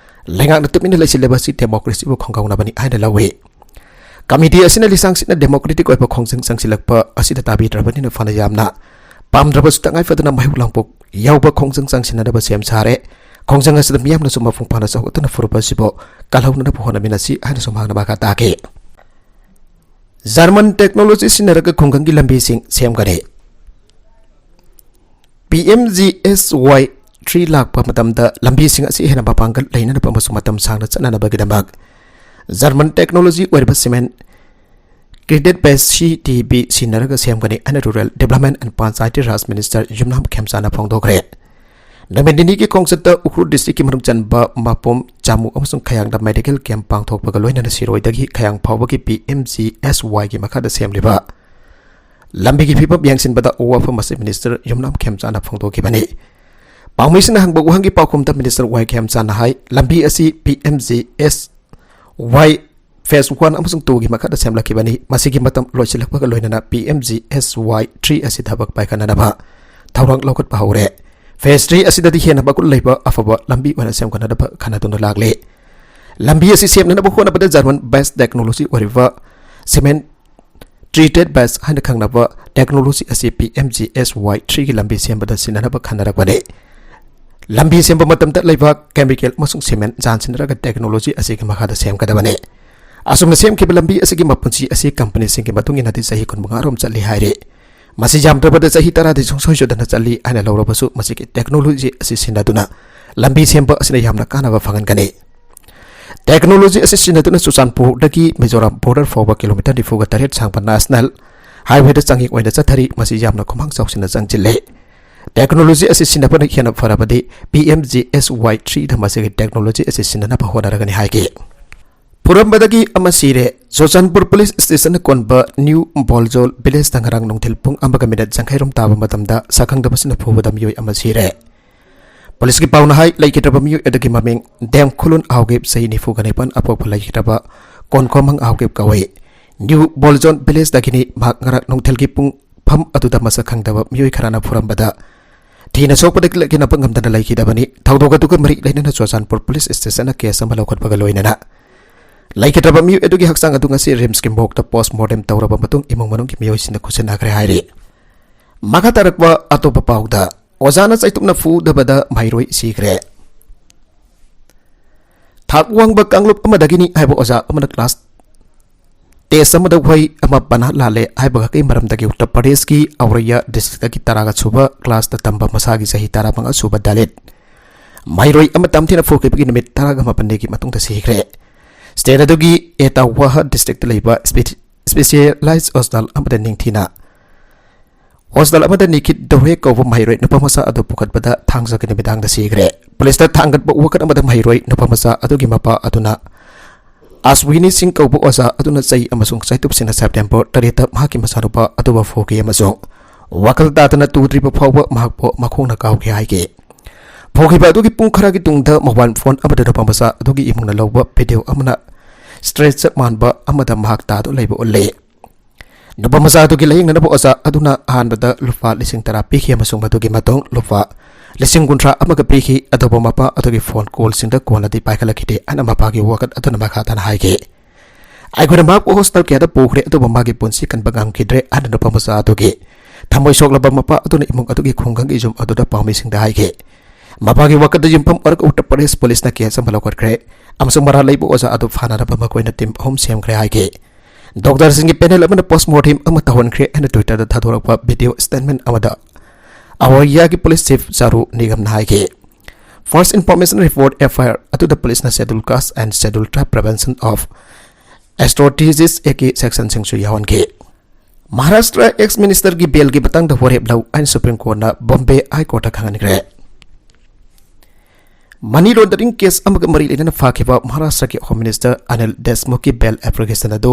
ꯂꯩꯉꯥꯛꯅ ꯇꯨꯃꯤꯟꯅ ꯂꯩꯁꯤꯜꯂꯤꯕ ꯑꯁꯤ ꯗꯦꯃꯣꯀ꯭ꯔꯦꯁꯤꯕꯨ ꯈꯣꯡꯒꯥꯎꯅꯕꯅꯤ ꯍꯥꯏꯅ ꯂꯧꯏ꯫ ꯀꯃꯤꯇꯤ ꯑꯁꯤꯅ ꯂꯤꯁꯥꯡꯁꯤꯠꯅ ꯗꯦꯃꯣꯀ꯭ꯔꯦꯇꯤꯛ ꯑꯣꯏꯕ ꯈꯣꯡꯖꯪ ꯆꯪꯁꯤꯜꯂꯛꯄ ꯑꯁꯤꯗ ꯇꯥꯕꯤꯗ꯭ꯔꯕꯅꯤꯅ ꯐꯅ ꯌꯥꯝꯅ ꯄꯥꯝꯗ꯭ꯔꯕꯁꯨ ꯇꯉꯥꯏ ꯐꯗꯅ ꯃꯩꯍꯧ ꯂꯥꯡꯄꯣꯛ ꯌꯥꯎꯕ ꯈꯣꯡꯖꯪ ꯆꯪꯁꯤꯟꯅꯅꯕ ꯁꯦꯝ ꯁꯥꯔꯦ꯫ ꯈꯣꯡꯖꯪ ꯑꯁꯤꯗ ꯃꯤꯌꯥꯝꯅꯁꯨ ꯃꯄꯨꯡ ꯐꯥꯅ ꯆꯥꯎꯈꯠꯇꯨꯅ ꯐꯨꯔꯨꯞ ꯑꯁꯤꯕꯨ ꯀꯜꯍꯧꯅꯅꯕ ꯍꯣꯠꯅꯃꯤꯟꯅꯁꯤ ꯍꯥꯏꯅꯁꯨ ꯃꯍꯥꯛꯅ ꯃꯈꯥ ꯇꯥꯈꯤ꯫ ꯖꯔꯃꯟ ꯇꯦꯛꯅꯣꯂꯣꯖꯤ ꯁꯤꯖꯤꯟꯅꯔꯒ ꯈꯨꯡꯒꯪꯒꯤ ꯂꯝꯕꯤꯁꯤꯡ ꯁꯦꯝꯒꯅꯤ꯫ ꯄꯤ ꯑꯦꯝ ꯖꯤ ꯑꯦꯁ ꯋꯥꯏ ꯊ꯭ꯔꯤ ꯂꯥꯛꯄ ꯃꯇꯝꯗ ꯂꯝꯕꯤꯁꯤꯡ ꯑꯁꯤ ꯍꯦꯟꯅ ꯃꯄꯥꯡꯒꯜ ꯂꯩꯅꯅꯕ ꯑꯃꯁꯨꯡ ꯃꯇꯝ ꯁꯥꯡꯅ ꯆꯠꯅꯅꯕꯒꯤꯗꯃꯛ ꯖꯔꯃꯟ ꯇꯦꯛꯅꯣꯂꯣꯖꯤ ꯑꯣꯏꯔꯤꯕ ꯁꯤꯃꯦꯟ ꯀ꯭ꯔꯤꯗꯦꯠ ꯕꯦꯁ ꯁꯤ ꯇꯤ ꯕꯤ ꯁꯤꯖꯤꯟꯅꯔꯒ ꯁꯦꯝꯒꯅꯤ ꯍꯥꯏꯅ rural development and Panchayati Raj minister Yumnam ꯈꯦꯝꯆꯥꯅ ꯐꯣꯡꯗꯣꯛꯈ꯭ꯔꯦ꯫ ꯅꯨꯃꯤꯠ ꯅꯤꯅꯤꯒꯤ ꯈꯣꯡꯆꯠꯇ ꯎꯈ꯭ꯔꯨꯜ ꯗꯤꯁꯇ꯭ꯔꯤꯛꯀꯤ ꯃꯅꯨꯡ ꯆꯟꯕ ꯃꯥꯄꯨꯝ, ꯆꯥꯃꯨ ꯑꯃꯁꯨꯡ ꯈꯌꯥꯡꯗ ꯃꯦꯗꯤꯀꯦꯜ ꯀꯦꯝꯞ ꯄꯥꯡꯊꯣꯛꯄꯒ ꯂꯣꯏꯅꯅ ꯁꯤꯔꯣꯏꯗꯒꯤ ꯈꯌꯥꯡ ꯐꯥꯎꯕꯒꯤ ꯄꯤ ꯑꯦꯝ ꯖꯤ ꯑꯦꯁ ꯋꯥꯏꯒꯤ ꯃꯈꯥꯗ ꯁꯦꯝꯂꯤꯕ ꯂꯝꯕꯤꯒꯤ ꯐꯤꯕꯝ ꯌꯦꯡꯁꯤꯟꯕꯗ ꯋꯥꯐꯝ ꯑꯁꯤ ꯃꯤꯅꯤꯁꯇꯔ ꯌꯨꯝꯅꯥꯝ ꯈꯦꯝꯆꯥꯅ ꯐꯣꯡꯗꯣꯛꯈꯤꯕꯅꯤ꯫ ꯄꯥꯎꯃꯤꯁꯤꯡꯅ ꯍꯪꯕ ꯋꯥꯍꯪꯒꯤ ꯄꯥꯎꯈꯨꯝꯗ ꯃꯤꯅꯤꯁꯇꯔ ꯋꯥꯏ ꯈꯦꯝꯆꯥꯅ ꯍꯥꯏ, ꯂꯝꯕꯤ ꯑꯁꯤ ꯄꯤ ꯑꯦꯝ ꯖꯤ ꯑꯦꯁ ꯋꯥꯏ ꯐꯦꯁ ꯋꯥꯟ ꯑꯃꯁꯨꯡ ꯇꯨꯒꯤ ꯃꯈꯥꯗ ꯁꯦꯝꯂꯛꯈꯤꯕꯅꯤ꯫ ꯃꯁꯤꯒꯤ ꯃꯇꯝ ꯂꯣꯏꯁꯤꯜꯂꯛꯄꯒ ꯂꯣꯏꯅꯅ ꯄꯤ ꯑꯦꯝ ꯖꯤ ꯑꯦꯁ ꯋꯥꯏ ꯊ꯭ꯔꯤ ꯑꯁꯤ ꯊꯕꯛ ꯄꯥꯏꯈꯠꯅꯅꯕ ꯊꯧꯔꯥꯡ ꯂꯧꯈꯠꯄ ꯍꯧꯔꯦ꯫ ꯐꯦꯁ ꯊ꯭ꯔꯤ ꯑꯁꯤꯗꯗꯤ ꯍꯦꯟꯅ ꯃꯒꯨꯟ ꯂꯩꯕ ꯑꯐꯕ ꯂꯝꯕꯤ ꯑꯣꯏꯅ ꯁꯦꯝꯒꯠꯅꯕ ꯈꯟꯅꯗꯨꯅ ꯂꯥꯛꯂꯤ꯫ ꯂꯝꯕꯤ ꯑꯁꯤ ꯁꯦꯝꯅꯅꯕ ꯍꯣꯠꯅꯕꯗ ꯖꯔꯃꯟ ꯕꯦꯁ ꯇꯦꯛꯅꯣꯂꯣꯖꯤ ꯑꯣꯏꯔꯤꯕ ꯁꯤꯃꯦꯟ ꯇ꯭ꯔꯤꯇꯦꯠ ꯕꯦꯁ ꯍꯥꯏꯅ ꯈꯪꯅꯕ ꯇꯦꯛꯅꯣꯂꯣꯖꯤ ꯑꯁꯤ ꯄꯤ ꯑꯦꯝ ꯖꯤ ꯑꯦꯁ ꯋꯥꯏ ꯊ꯭ꯔꯤꯒꯤ ꯂꯝꯕꯤ ꯁꯦꯝꯕꯗ ꯁꯤꯖꯤꯟꯅꯅꯕ ꯈꯟꯅꯔꯛꯄꯅꯤ꯫ ꯂꯝꯕꯤ ꯁꯦꯝꯕ ꯃꯇꯝꯗ ꯂꯩꯕꯥꯛ, ꯀꯦꯃꯤꯀꯦꯜ ꯑꯃꯁꯨꯡ ꯁꯤꯃꯦꯟ ꯌꯥꯟꯁꯤꯟꯅꯔꯒ ꯇꯦꯛꯅꯣꯂꯣꯖꯤ ꯑꯁꯤꯒꯤ ꯃꯈꯥꯗ ꯁꯦꯝꯒꯗꯕꯅꯤ꯫ ꯑꯁꯨꯝꯅ ꯁꯦꯝꯈꯤꯕ ꯂꯝꯕꯤ ꯑꯁꯤꯒꯤ ꯃꯄꯨꯟꯁꯤ ꯑꯁꯤ ꯀꯝꯄꯅꯤꯁꯤꯡꯒꯤ ꯃꯇꯨꯡ ꯏꯟꯅꯗꯤ ꯆꯍꯤ ꯀꯨꯟꯃꯉꯥ ꯔꯣꯝ ꯆꯠꯂꯤ ꯍꯥꯏꯔꯤ꯫ ꯃꯁꯤ ꯌꯥꯝꯗ꯭ꯔꯕꯗ ꯆꯍꯤ ꯇꯔꯥꯗꯤ ꯁꯨꯡꯁꯣꯏ ꯁꯣꯏꯗꯅ ꯆꯠꯂꯤ ꯍꯥꯏꯅ ꯂꯧꯔꯕꯁꯨ, ꯃꯁꯤꯒꯤ ꯇꯦꯛꯅꯣꯂꯣꯖꯤ ꯑꯁꯤ ꯁꯤꯖꯤꯟꯅꯗꯨꯅ ꯂꯝꯕꯤ ꯁꯦꯝꯕ ꯑꯁꯤꯅ ꯌꯥꯝꯅ ꯀꯥꯟꯅꯕ ꯐꯪꯍꯟꯒꯅꯤ꯫ ꯇꯦꯛꯅꯣꯂꯣꯖꯤ ꯑꯁꯤ ꯁꯤꯖꯤꯟꯅꯗꯨꯅ ꯆꯨꯔꯆꯥꯟꯄꯨꯔꯗꯒꯤ ꯃꯤꯖꯣꯔꯥꯝ ꯕꯣꯔꯗꯔ ꯐꯥꯎꯕ ꯀꯤꯂꯣꯃꯤꯇꯔ ꯅꯤꯐꯨꯒ ꯇꯔꯦꯠ ꯁꯥꯡꯕ ꯅꯦꯁꯅꯦꯜ ꯍꯥꯏꯋꯦꯗ ꯆꯥꯡꯌꯦꯡ ꯑꯣꯏꯅ ꯆꯠꯊꯔꯤ꯫ ꯃꯁꯤ ꯌꯥꯝꯅ ꯈꯨꯃꯥꯡ ꯆꯥꯎꯁꯤꯟꯅ ꯆꯪꯁꯤꯜꯂꯦ꯫ ꯇꯦꯛꯅꯣꯂꯣꯖꯤ ꯑꯁꯤ ꯁꯤꯖꯤꯟꯅꯕꯅ ꯍꯦꯟꯅ ꯐꯔꯕꯗꯤ ꯄꯤ ꯑꯦꯝ ꯖꯤ ꯑꯦꯁ ꯋꯥꯏ ꯊ꯭ꯔꯤꯗ ꯃꯁꯤꯒꯤ ꯇꯦꯛꯅꯣꯂꯣꯖꯤ ꯑꯁꯤ ꯁꯤꯖꯤꯟꯅꯅꯕ ꯍꯣꯠꯅꯔꯒꯅꯤ ꯍꯥꯏꯈꯤ꯫ ꯐꯨꯔꯝꯕꯗꯒꯤ ꯑꯃ ꯁꯤꯔꯦ꯫ ꯆꯨꯔꯆꯥꯟꯄꯨꯔ ꯄꯨꯂꯤꯁ ꯁ꯭ꯇꯦꯁꯟꯅ ꯀꯣꯟꯕ ꯅ꯭ꯌꯨ ꯕꯣꯜꯖꯣꯜ ꯚꯤꯂꯦꯖꯇ ꯉꯔꯥꯡ ꯅꯨꯡꯊꯤꯜ ꯄꯨꯡ ꯑꯃꯒ ꯃꯤꯅꯠ ꯌꯥꯡꯈꯩꯔꯣꯝ ꯇꯥꯕ ꯃꯇꯝꯗ ꯁꯛꯈꯪꯗꯕꯁꯤꯡꯅ ꯐꯨꯕꯗ ꯃꯤꯑꯣꯏ ꯑꯃ ꯁꯤꯔꯦ꯫ ꯄꯨꯂꯤꯁꯀꯤ ꯄꯥꯎꯅ ꯍꯥꯏ, ꯂꯩꯈꯤꯗ꯭ꯔꯕ ꯃꯤꯑꯣꯏ ꯑꯗꯨꯒꯤ ꯃꯃꯤꯡ ꯗꯦꯝ ꯈꯨꯂꯨꯟ ꯑꯥꯎꯒꯤꯞ, ꯆꯍꯤ ꯅꯤꯐꯨꯒ ꯅꯤꯄꯥꯟ, ꯑꯄꯣꯛꯄ ꯂꯩꯈꯤꯗ꯭ꯔꯕ ꯀꯣꯟꯈꯣꯃꯪ ꯑꯥꯎꯒꯤꯞ ꯀꯧꯏ꯫ ꯅ꯭ꯌꯨ ꯕꯣꯜꯖꯣꯟ ꯚꯤꯂꯦꯖꯇꯒꯤꯅꯤ꯫ ꯃꯍꯥꯛ ꯉꯔꯥꯡ ꯅꯨꯡꯊꯤꯜꯒꯤ ꯄꯨꯡ ꯐꯝ ꯑꯗꯨꯗ ꯃꯁꯛ ꯈꯪꯗꯕ ꯃꯤꯑꯣꯏ ꯈꯔꯅ ꯐꯨꯔꯝꯕꯗ ꯊꯤꯅ ꯁꯣꯛꯄꯗꯒꯤ ꯂꯦꯛꯅꯕ ꯉꯝꯗꯅ ꯂꯩꯈꯤꯗꯕꯅꯤ꯫ ꯊꯧꯗꯣꯛ ꯑꯗꯨꯒ ꯃꯔꯤ ꯂꯩꯅꯅ ꯆꯨꯔꯆꯥꯟꯄꯨꯔ ꯄꯨꯂꯤꯁ ꯁ꯭ꯇꯦꯁꯟꯅ ꯀꯦꯁ ꯑꯃ ꯂꯧꯈꯠꯄꯒ ꯂꯣꯏꯅꯅ ꯂꯩꯈꯤꯗ꯭ꯔꯕ ꯃꯤꯑꯣꯏ ꯑꯗꯨꯒꯤ ꯍꯛꯆꯥꯡ ꯑꯗꯨ ꯉꯁꯤ ꯔꯤꯝꯁꯀꯤ ꯃꯣꯔꯒꯇ ꯄꯣꯁꯃꯣꯔꯇꯦꯝ ꯇꯧꯔꯕ ꯃꯇꯨꯡ ꯏꯃꯨꯡ ꯃꯅꯨꯡꯒꯤ ꯃꯤꯑꯣꯏꯁꯤꯡꯅ ꯈꯨꯠꯁꯤꯟꯅꯈ꯭ꯔꯦ ꯍꯥꯏꯔꯤ꯫ ꯃꯈꯥ ꯇꯥꯔꯛꯄ ꯑꯇꯣꯞꯄ ꯄꯥꯎꯗ, ꯑꯣꯖꯥꯅ ꯆꯩꯇꯨꯞꯅ ꯐꯨꯗꯕꯗ ꯃꯍꯩꯔꯣꯏ ꯁꯤꯈ꯭ꯔꯦ꯫ ꯊꯥꯛ ꯋꯥꯡꯕ ꯀꯥꯡꯂꯨꯞ ꯑꯃꯗꯒꯤꯅꯤ ꯍꯥꯏꯕ ꯑꯣꯖꯥ ꯑꯃꯅ ꯀ꯭ꯂꯥꯁ ꯇꯦꯁ ꯑꯃꯗ ꯋꯥꯍꯩ ꯑꯃ ꯄꯅꯥ ꯂꯥꯜꯂꯦ ꯍꯥꯏꯕ ꯈꯛꯀꯤ ꯃꯔꯝꯗꯒꯤ ꯎꯠꯇꯔ ꯄ꯭ꯔꯗꯦꯁꯀꯤ ꯑꯧꯔꯩꯌꯥ ꯗꯤꯁꯇ꯭ꯔꯤꯛꯇꯒꯤ ꯇꯔꯥꯒ ꯁꯨꯕ ꯀ꯭ꯂꯥꯁꯇ ꯇꯝꯕ ꯃꯁꯥꯒꯤ ꯆꯍꯤ ꯇꯔꯥꯃꯉꯥ ꯁꯨꯕ ꯗꯂꯤꯠ ꯃꯍꯩꯔꯣꯏ ꯑꯃ ꯇꯝꯊꯤꯅ ꯐꯨꯈꯤꯕꯒꯤ ꯅꯨꯃꯤꯠ ꯇꯔꯥꯒ ꯃꯥꯄꯟꯅꯤꯒꯤ ꯃꯇꯨꯡꯗ ꯁꯤꯈ꯭ꯔꯦ꯫ ꯁ꯭ꯇꯦꯠ ꯑꯗꯨꯒꯤ ꯑꯦꯇꯥꯋꯥꯍ ꯗꯤꯁꯇ꯭ꯔꯤꯛꯇ ꯂꯩꯕ ꯁ꯭ꯄꯦ-, ꯁ꯭ꯄꯦꯁꯤꯌꯦꯂꯥꯏꯖ ꯍꯣꯁꯄꯤꯇꯥꯜ ꯑꯃꯗ ꯅꯤꯡꯊꯤꯅ ꯍꯣꯁꯇꯦꯜ ꯑꯃꯗ ꯅꯤꯈꯤꯠ ꯗꯧꯔꯦ ꯀꯧꯕ ꯃꯍꯩꯔꯣꯏ ꯅꯨꯄꯥ ꯃꯆꯥ ꯑꯗꯨ ꯄꯨꯈꯠꯄꯗ ꯊꯥꯡꯖꯒꯤ ꯅꯨꯃꯤꯗꯥꯡꯗ ꯁꯤꯈ꯭ꯔꯦ꯫ ꯄꯨꯂꯤꯁꯇ ꯊꯥꯡꯒꯠꯄ ꯋꯥꯀꯠ ꯑꯃꯗ ꯃꯍꯩꯔꯣꯏ ꯅꯨꯄꯥ ꯃꯆꯥ ꯑꯗꯨꯒꯤ ꯃꯄꯥ ꯑꯗꯨꯅ ꯑꯁ꯭ꯋꯤꯅꯤ ꯁꯤꯡ ꯀꯧꯕ ꯑꯣꯖꯥ ꯑꯗꯨꯅ ꯆꯩ ꯑꯃꯁꯨꯡ ꯆꯩꯇꯨꯞꯁꯤꯡꯅ ꯁꯦꯞꯇꯦꯝꯕꯔ ꯇꯔꯦꯠꯇ ꯃꯍꯥꯛꯀꯤ ꯃꯆꯥꯅꯨꯄꯥ ꯑꯗꯨꯕꯨ ꯐꯨꯈꯤ ꯑꯃꯁꯨꯡ ꯋꯥꯈꯜ ꯇꯥꯗꯅ ꯇꯨꯗ꯭ꯔꯤꯕ ꯐꯥꯎꯕ ꯃꯍꯥꯛꯄꯨ ꯃꯈꯣꯡꯅ ꯀꯥꯎꯈꯤ ꯍꯥꯏꯈꯤ꯫ ꯐꯨꯈꯤꯕ ꯑꯗꯨꯒꯤ ꯄꯨꯡ ꯈꯔꯒꯤ ꯇꯨꯡꯗ ꯃꯣꯕꯥꯏꯜ ꯐꯣꯟ ꯑꯃꯗ ꯅꯨꯄꯥ ꯃꯆꯥ ꯑꯗꯨꯒꯤ ꯏꯃꯨꯡꯅ ꯂꯧꯕ ꯚꯤꯗꯤꯑꯣ ꯑꯃꯅ ꯁ꯭ꯇ꯭ꯔꯦꯆꯔ ꯃꯥꯟꯕ ꯑꯃꯗ ꯃꯍꯥꯛ ꯇꯥꯗꯨꯅ ꯂꯩꯕ ꯎꯠꯂꯤ꯫ ꯅꯨꯄꯥ ꯃꯆꯥ ꯑꯗꯨꯒꯤ ꯂꯥꯌꯦꯡꯅꯅꯕ ꯑꯣꯖꯥ ꯑꯗꯨꯅ ꯑꯍꯥꯟꯕꯗ ꯂꯨꯄꯥ ꯂꯤꯁꯤꯡ ꯇꯔꯥ ꯄꯤꯈꯤ ꯑꯃꯁꯨꯡ ꯃꯗꯨꯒꯤ ꯃꯇꯨꯡ ꯂꯨꯄꯥ ꯂꯤꯁꯤꯡ ꯀꯨꯟꯊ꯭ꯔꯥ ꯑꯃꯒ ꯄꯤꯈꯤ, ꯑꯗꯨꯕꯨ ꯃꯄꯥ ꯑꯗꯨꯒꯤ ꯐꯣꯟ ꯀꯣꯜꯁꯤꯡꯗ ꯀꯣꯟꯅꯗꯤ ꯄꯥꯏꯈꯠꯂꯛꯈꯤꯗꯦ ꯍꯥꯏꯅ ꯃꯄꯥꯒꯤ ꯋꯥꯀꯠ ꯑꯗꯨꯅ ꯃꯈꯥ ꯇꯥꯅ ꯍꯥꯏꯈꯤ꯫ "ꯑꯩꯈꯣꯏꯅ ꯃꯍꯥꯛꯄꯨ ꯍꯣꯁꯄꯤꯇꯥꯜ ꯀꯌꯥꯗ ꯄꯨꯈ꯭ꯔꯦ, ꯑꯗꯨꯕꯨ ꯃꯥꯒꯤ ꯄꯨꯟꯁꯤ ꯀꯟꯕ ꯉꯝꯈꯤꯗ꯭ꯔꯦ" ꯍꯥꯏꯅ ꯅꯨꯄꯥ ꯃꯆꯥ ꯑꯗꯨꯒꯤ ꯊꯃꯣꯏ ꯁꯣꯛꯂꯕ ꯃꯄꯥ ꯑꯗꯨꯅ ꯏꯃꯨꯡ ꯑꯗꯨꯒꯤ ꯈꯨꯡꯒꯪꯒꯤ ꯌꯨꯝ ꯑꯗꯨꯗ ꯄꯥꯎꯃꯤꯁꯤꯡꯗ ꯍꯥꯏꯈꯤ꯫ ꯃꯄꯥꯒꯤ ꯋꯥꯀꯠꯇ ꯌꯨꯝꯐꯝ ꯑꯣꯏꯔꯒ ꯎꯠꯇꯔ ꯄ꯭ꯔꯗꯦꯁ ꯄꯨꯂꯤꯁꯅ ꯀꯦꯁ ꯑꯃ ꯂꯧꯈꯠꯈ꯭ꯔꯦ ꯑꯃꯁꯨꯡ ꯃꯔꯥꯜ ꯂꯩꯕ ꯑꯣꯖꯥ ꯑꯗꯨ ꯐꯥꯅꯅꯕ ꯃꯈꯣꯏꯅ ꯇꯤꯝ ꯑꯍꯨꯝ ꯁꯦꯝꯈ꯭ꯔꯦ ꯍꯥꯏꯈꯤ꯫ ꯗꯣꯛꯇꯔꯁꯤꯡꯒꯤ ꯄꯦꯅꯦꯜ ꯑꯃꯅ ꯄꯣꯁꯠꯃꯣꯔꯇꯦꯝ ꯑꯃ ꯇꯧꯍꯟꯈ꯭ꯔꯦ ꯍꯥꯏꯅ ꯇ꯭ꯋꯤꯇꯔꯗ ꯊꯥꯗꯣꯔꯛꯄ ꯚꯤꯗꯤꯑꯣ ꯁ꯭ꯇꯦꯠꯃꯦꯟ ꯑꯃꯗ ꯑꯋꯥꯔꯤꯌꯥꯒꯤ ꯄꯨꯂꯤꯁ ꯆꯤꯐ ꯆꯥꯔꯨ ꯅꯤꯒꯝꯅ ꯍꯥꯏꯈꯤ꯫ First Information Report, F I R, ꯑꯗꯨꯗ ꯄꯨꯂꯤꯁꯅ Scheduled Caste and Scheduled Tribe Prevention of Atrocities Act ꯀꯤ ꯁꯦꯛꯁꯟꯁꯤꯡꯁꯨ ꯌꯥꯎꯍꯟꯈꯤ꯫ ꯃꯍꯥꯔꯥꯁꯇ꯭ꯔ ꯑꯦꯛꯁ ꯃꯤꯅꯤꯁꯇꯔꯒꯤ ꯕꯦꯜꯒꯤ ꯃꯇꯥꯡꯗ ꯋꯥꯔꯦꯞ ꯂꯧ ꯍꯥꯏꯅ ꯁꯨꯄ꯭ꯔꯤꯝ ꯀꯣꯔꯠꯅ ꯕꯣꯝꯕꯦ ꯍꯥꯏ ꯀꯣꯔꯠꯇ ꯈꯪꯍꯟꯈ꯭ꯔꯦ꯫ ꯃꯅꯤ ꯂꯣꯟꯗꯔꯤꯡ ꯀꯦꯁ ꯑꯃꯒ ꯃꯔꯤ ꯂꯩꯅꯅ ꯐꯥꯈꯤꯕ ꯃꯍꯥꯔꯥꯁꯇ꯭ꯔꯒꯤ ꯍꯣꯝ ꯃꯤꯅꯤꯁꯇꯔ ꯑꯅꯤꯜ ꯗꯦꯁꯃꯨꯈꯀꯤ ꯕꯦꯜ ꯑꯦꯄ꯭ꯂꯤꯀꯦꯁꯟ ꯑꯗꯨ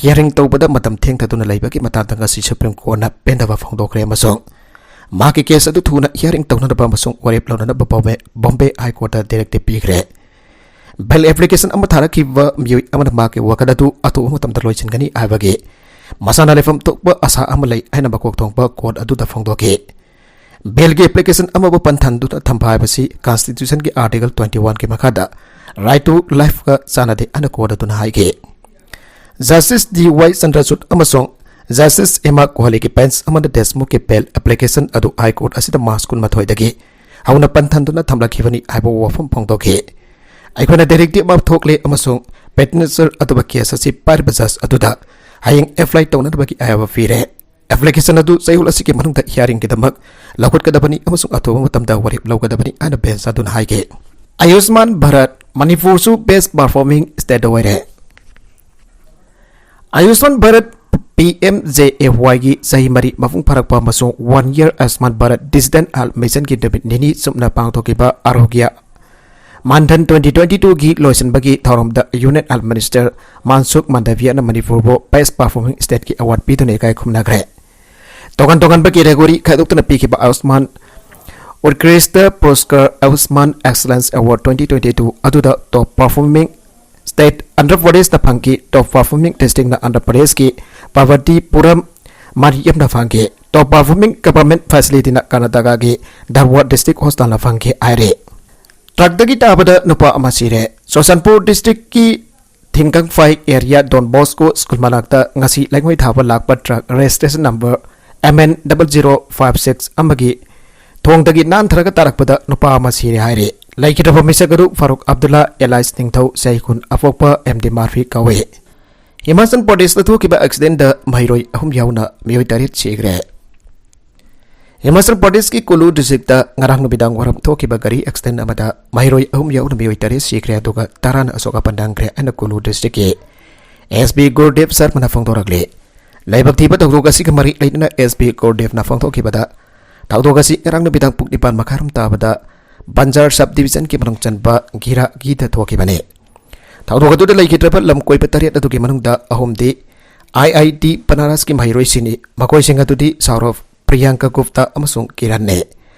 ꯍꯤꯌꯥꯔꯤꯡ ꯇꯧꯕꯗ ꯃꯇꯝ ꯊꯦꯡꯊꯗꯨꯅ ꯂꯩꯕꯒꯤ ꯃꯇꯥꯡꯗ ꯉꯁꯤ ꯁꯨꯄ꯭ꯔꯤꯝ ꯀꯣꯔꯠꯅ ꯄꯦꯟꯗꯕ ꯐꯣꯡꯗꯣꯛꯈ꯭ꯔꯦ ꯑꯃꯁꯨꯡ ꯃꯍꯥꯛꯀꯤ ꯀꯦꯁ ꯑꯗꯨ ꯊꯨꯅ ꯍꯤꯌꯥꯔꯤꯡ ꯇꯧꯅꯅꯕ ꯑꯃꯁꯨꯡ ꯋꯥꯔꯦꯞ ꯂꯧꯅꯅꯕ ꯕꯣꯝꯕꯦ, ꯕꯣꯝꯕꯦ ꯍꯥꯏ ꯀꯣꯔꯠꯇ ꯗꯤꯔꯦꯛꯇꯤꯚ ꯄꯤꯈ꯭ꯔꯦ꯫ ꯕꯦꯜ ꯑꯦꯄ꯭ꯂꯤꯀꯦꯁꯟ ꯑꯃ ꯊꯥꯔꯛꯈꯤꯕ ꯃꯤꯑꯣꯏ ꯑꯃꯅ ꯃꯍꯥꯛꯀꯤ ꯋꯥꯀꯠ ꯑꯗꯨ ꯑꯊꯨꯕ ꯃꯇꯝꯗ ꯂꯣꯏꯁꯤꯟꯒꯅꯤ ꯍꯥꯏꯕꯒꯤ ꯃꯁꯥꯅ ꯂꯩꯐꯝ ꯊꯣꯛꯄ ꯑꯥꯁꯥ ꯑꯃ ꯂꯩ ꯍꯥꯏꯅ ꯃꯀꯣꯛ ꯊꯣꯡꯕ ꯀꯣꯔꯠ ꯑꯗꯨꯗ ꯐꯣꯡꯗꯣꯛꯈꯤ꯫ ꯕꯦꯜꯒꯤ ꯑꯦꯄ꯭ꯂꯤꯀꯦꯁꯟ ꯑꯃꯕꯨ ꯄꯟꯊꯟꯗꯨꯅ ꯊꯝꯕ ꯍꯥꯏꯕꯁꯤ ꯀꯟꯁꯇꯤꯇ꯭ꯌꯨꯁꯟꯒꯤ ꯑꯥꯔꯇꯤꯀꯜ ꯇ꯭ꯋꯦꯟꯇꯤ ꯋꯥꯟꯒꯤ ꯃꯈꯥꯗ ꯔꯥꯏꯠ ꯇꯨ ꯂꯥꯏꯐꯀ ꯆꯥꯟꯅꯗꯦ ꯍꯥꯏꯅ ꯀꯣꯔꯠ ꯑꯗꯨꯅ ꯍꯥꯏꯈꯤ꯫ ꯖꯁꯇꯤꯁ ꯗꯤ ꯋꯥꯏ ꯆꯟꯗ꯭ꯔꯆꯨꯗ ꯑꯃꯁꯨꯡ Justice Hema Kohliꯒꯤ bench ꯑꯃꯅ ꯗꯦꯁꯃꯨꯈꯀꯤ bail application ꯑꯗꯨ High Court ꯑꯁꯤꯗ March ꯀꯨꯟꯃꯥꯊꯣꯏꯗꯒꯤ ꯍꯧꯅ ꯄꯟꯊꯟꯗꯨꯅ ꯊꯝꯂꯛꯈꯤꯕꯅꯤ ꯍꯥꯏꯕ ꯋꯥꯐꯝ ꯐꯣꯡꯗꯣꯛꯈꯤ꯫ ꯑꯩꯈꯣꯏꯅ directive ꯑꯃ ꯊꯣꯛꯂꯦ ꯑꯃꯁꯨꯡ petitioner ꯑꯗꯨꯕꯨ case ꯑꯁꯤ ꯄꯥꯏꯔꯤꯕ judge ꯑꯗꯨꯗ ꯍꯌꯦꯡ apply ꯇꯧꯅꯅꯕꯒꯤ ꯑꯌꯥꯕ ꯄꯤꯔꯦ꯫ Application ꯑꯗꯨ ꯆꯌꯣꯜ ꯑꯁꯤꯒꯤ ꯃꯅꯨꯡꯗ hearingꯒꯤꯗꯃꯛ ꯂꯧꯈꯠꯀꯗꯕꯅꯤ ꯑꯃꯁꯨꯡ ꯑꯊꯨꯕ ꯃꯇꯝꯗ ꯋꯥꯔꯦꯞ ꯂꯧꯒꯗꯕꯅꯤ ꯍꯥꯏꯅ bench ꯑꯗꯨꯅ ꯍꯥꯏꯈꯤ꯫ ꯑꯌꯨꯁꯃꯥꯟ ꯚꯥꯔꯠ, ꯃꯅꯤꯄꯨꯔꯁꯨ best performing state ꯑꯣꯏꯔꯦ꯫ ꯑꯌꯨꯁꯃꯥꯟ Bharat, P M J A Y ꯒꯤ ꯆꯍꯤ ꯃꯔꯤ ꯃꯄꯨꯡ ꯐꯥꯔꯛꯄ ꯑꯃꯁꯨꯡ One Year Ayushman Bharat Digital Health Mission ꯒꯤ ꯅꯨꯃꯤꯠ ꯅꯤꯅꯤ ꯆꯨꯞꯅ ꯄꯥꯡꯊꯣꯛꯈꯤꯕ ꯑꯥꯔꯣꯒ꯭ꯌ ꯃꯥꯟꯊꯟ twenty twenty-two ꯒꯤ ꯂꯣꯏꯁꯤꯟꯕꯒꯤ ꯊꯧꯔꯝꯗ Union Health Minister ꯃꯥꯟꯁꯨꯈ ꯃꯥꯟꯗꯥꯚꯤꯌꯥꯅ ꯃꯅꯤꯄꯨꯔꯕꯨ best performing state ꯀꯤ award ꯄꯤꯗꯨꯅ ꯏꯀꯥꯏ ꯈꯨꯝꯅꯈ꯭ꯔꯦ꯫ ꯇꯣꯉꯥꯟ ꯇꯣꯉꯥꯟꯕ category ꯈꯥꯏꯗꯣꯛꯇꯨꯅ ꯄꯤꯈꯤꯕ ꯑꯌꯨꯁꯃꯥꯟ ꯎꯠꯀ꯭ꯔꯤꯁꯇ ꯄꯨꯔꯁꯀꯥꯔ, Ayushman Excellence Award twenty twenty-two ꯑꯗꯨꯗ top performing state ꯑꯟꯙ꯭ꯔ ꯄ꯭ꯔꯗꯦꯁꯅ ꯐꯪꯈꯤ꯫ Top performing district ꯅ ꯑꯟꯙ꯭ꯔ ꯄ꯭ꯔꯗꯦꯁꯀꯤ ꯄꯥꯔꯕꯇꯤꯄꯨꯔꯝ ꯃꯔꯤꯌꯝꯅ ꯐꯪꯈꯤ꯫ Top performing government facility ꯅ ꯀꯔꯅꯥꯇꯀꯥꯒꯤ ꯙꯥꯔꯋꯥꯗ District Hospital ꯅ ꯐꯪꯈꯤ ꯍꯥꯏꯔꯤ꯫ Truck ꯇꯒꯤ ꯇꯥꯕꯗ ꯅꯨꯄꯥ ꯑꯃ ꯁꯤꯔꯦ꯫ ꯆꯨꯔꯆꯥꯟꯄꯨꯔ district ꯀꯤ ꯊꯤꯡꯒꯪꯐꯥꯏ area Don Bosco school ꯃꯅꯥꯛꯇ ꯉꯁꯤ ꯂꯩꯉꯣꯏ ꯊꯥꯕ ꯂꯥꯛꯄ truck registration number M N double zero five six ꯑꯃꯒꯤ ꯊꯣꯡꯗꯒꯤ ꯅꯥꯟꯊꯔꯒ ꯇꯥꯔꯛꯄꯗ ꯅꯨꯄꯥ ꯑꯃ ꯁꯤꯔꯦ ꯍꯥꯏꯔꯤ꯫ ꯂꯩꯈꯤꯗ꯭ꯔꯕ ꯃꯤꯁꯛ ꯑꯗꯨ ꯐꯥꯔꯨꯛ ꯑꯕꯗꯨꯜꯂꯥ alias ꯅꯤꯡꯊꯧ, ꯆꯍꯤ ꯀꯨꯟ, ꯑꯄꯣꯛꯄ M D Marfi ꯀꯧꯏ꯫ ꯍꯤꯃꯥꯆꯜ ꯄ꯭ꯔꯗꯦꯁꯇ ꯊꯣꯛꯈꯤꯕ accident ꯇ ꯃꯍꯩꯔꯣꯏ ꯑꯍꯨꯝ ꯌꯥꯎꯅ ꯃꯤꯑꯣꯏ ꯇꯔꯦꯠ ꯁꯤꯈ꯭ꯔꯦ꯫ ꯍꯤꯃꯥꯆꯜ ꯄ꯭ꯔꯗꯦꯁꯀꯤ ꯀꯨꯂꯨ district ꯇ ꯉꯔꯥꯡ ꯅꯨꯃꯤꯗꯥꯡ ꯋꯥꯏꯔꯝ ꯊꯣꯛꯈꯤꯕ ꯒꯥꯔꯤ accident ꯑꯃꯗ ꯃꯍꯩꯔꯣꯏ ꯑꯍꯨꯝ ꯌꯥꯎꯅ ꯃꯤꯑꯣꯏ ꯇꯔꯦꯠ ꯁꯤꯈ꯭ꯔꯦ, ꯑꯗꯨꯒ ꯇꯔꯥꯅ ꯑꯁꯣꯛ ꯑꯄꯟ ꯅꯪꯈ꯭ꯔꯦ ꯍꯥꯏꯅ ꯀꯨꯂꯨ district ꯀꯤ S P ꯒꯨꯔꯗꯦꯕ ꯁꯔꯃꯅ ꯐꯣꯡꯗꯣꯔꯛꯂꯤ꯫ ꯂꯥꯏꯕꯛ ꯊꯤꯕ ꯊꯧꯗꯣꯛ ꯑꯁꯤꯒ ꯃꯔꯤ ꯂꯩꯅꯅ S P ꯒꯨꯔꯗꯦꯕꯅ ꯐꯣꯡꯗꯣꯛꯈꯤꯕꯗ, ꯊꯧꯗꯣꯛ ꯑꯁꯤ ꯉꯔꯥꯡ ꯅꯨꯃꯤꯗꯥꯡ ꯄꯨꯡ ꯅꯤꯄꯥꯟ ꯃꯈꯥꯏꯔꯣꯝ ꯇꯥꯕꯗ ꯕꯟꯖꯥꯔ sub division ꯀꯤ ꯃꯅꯨꯡ ꯆꯟꯕ ꯘꯤꯔꯥꯒꯤꯗ ꯊꯣꯛꯈꯤꯕꯅꯤ꯫ ꯊꯧꯗꯣꯛ ꯑꯗꯨꯗ ꯂꯩꯈꯤꯗ꯭ꯔꯕ ꯂꯝ ꯀꯣꯏꯕ ꯇꯔꯦꯠ ꯑꯗꯨꯒꯤ ꯃꯅꯨꯡꯗ ꯑꯍꯨꯝꯗꯤ I I T ꯕꯅꯥꯔꯁꯀꯤ ꯃꯍꯩꯔꯣꯏꯁꯤꯡꯅꯤ꯫ ꯃꯈꯣꯏꯁꯤꯡ ꯑꯗꯨꯗꯤ ꯁꯥꯎꯔꯚ, ꯄ꯭ꯔꯤꯌꯥꯡꯀꯥ ꯒꯨꯞꯇꯥ ꯑꯃꯁꯨꯡ ꯀꯤꯔꯟꯅꯤ꯫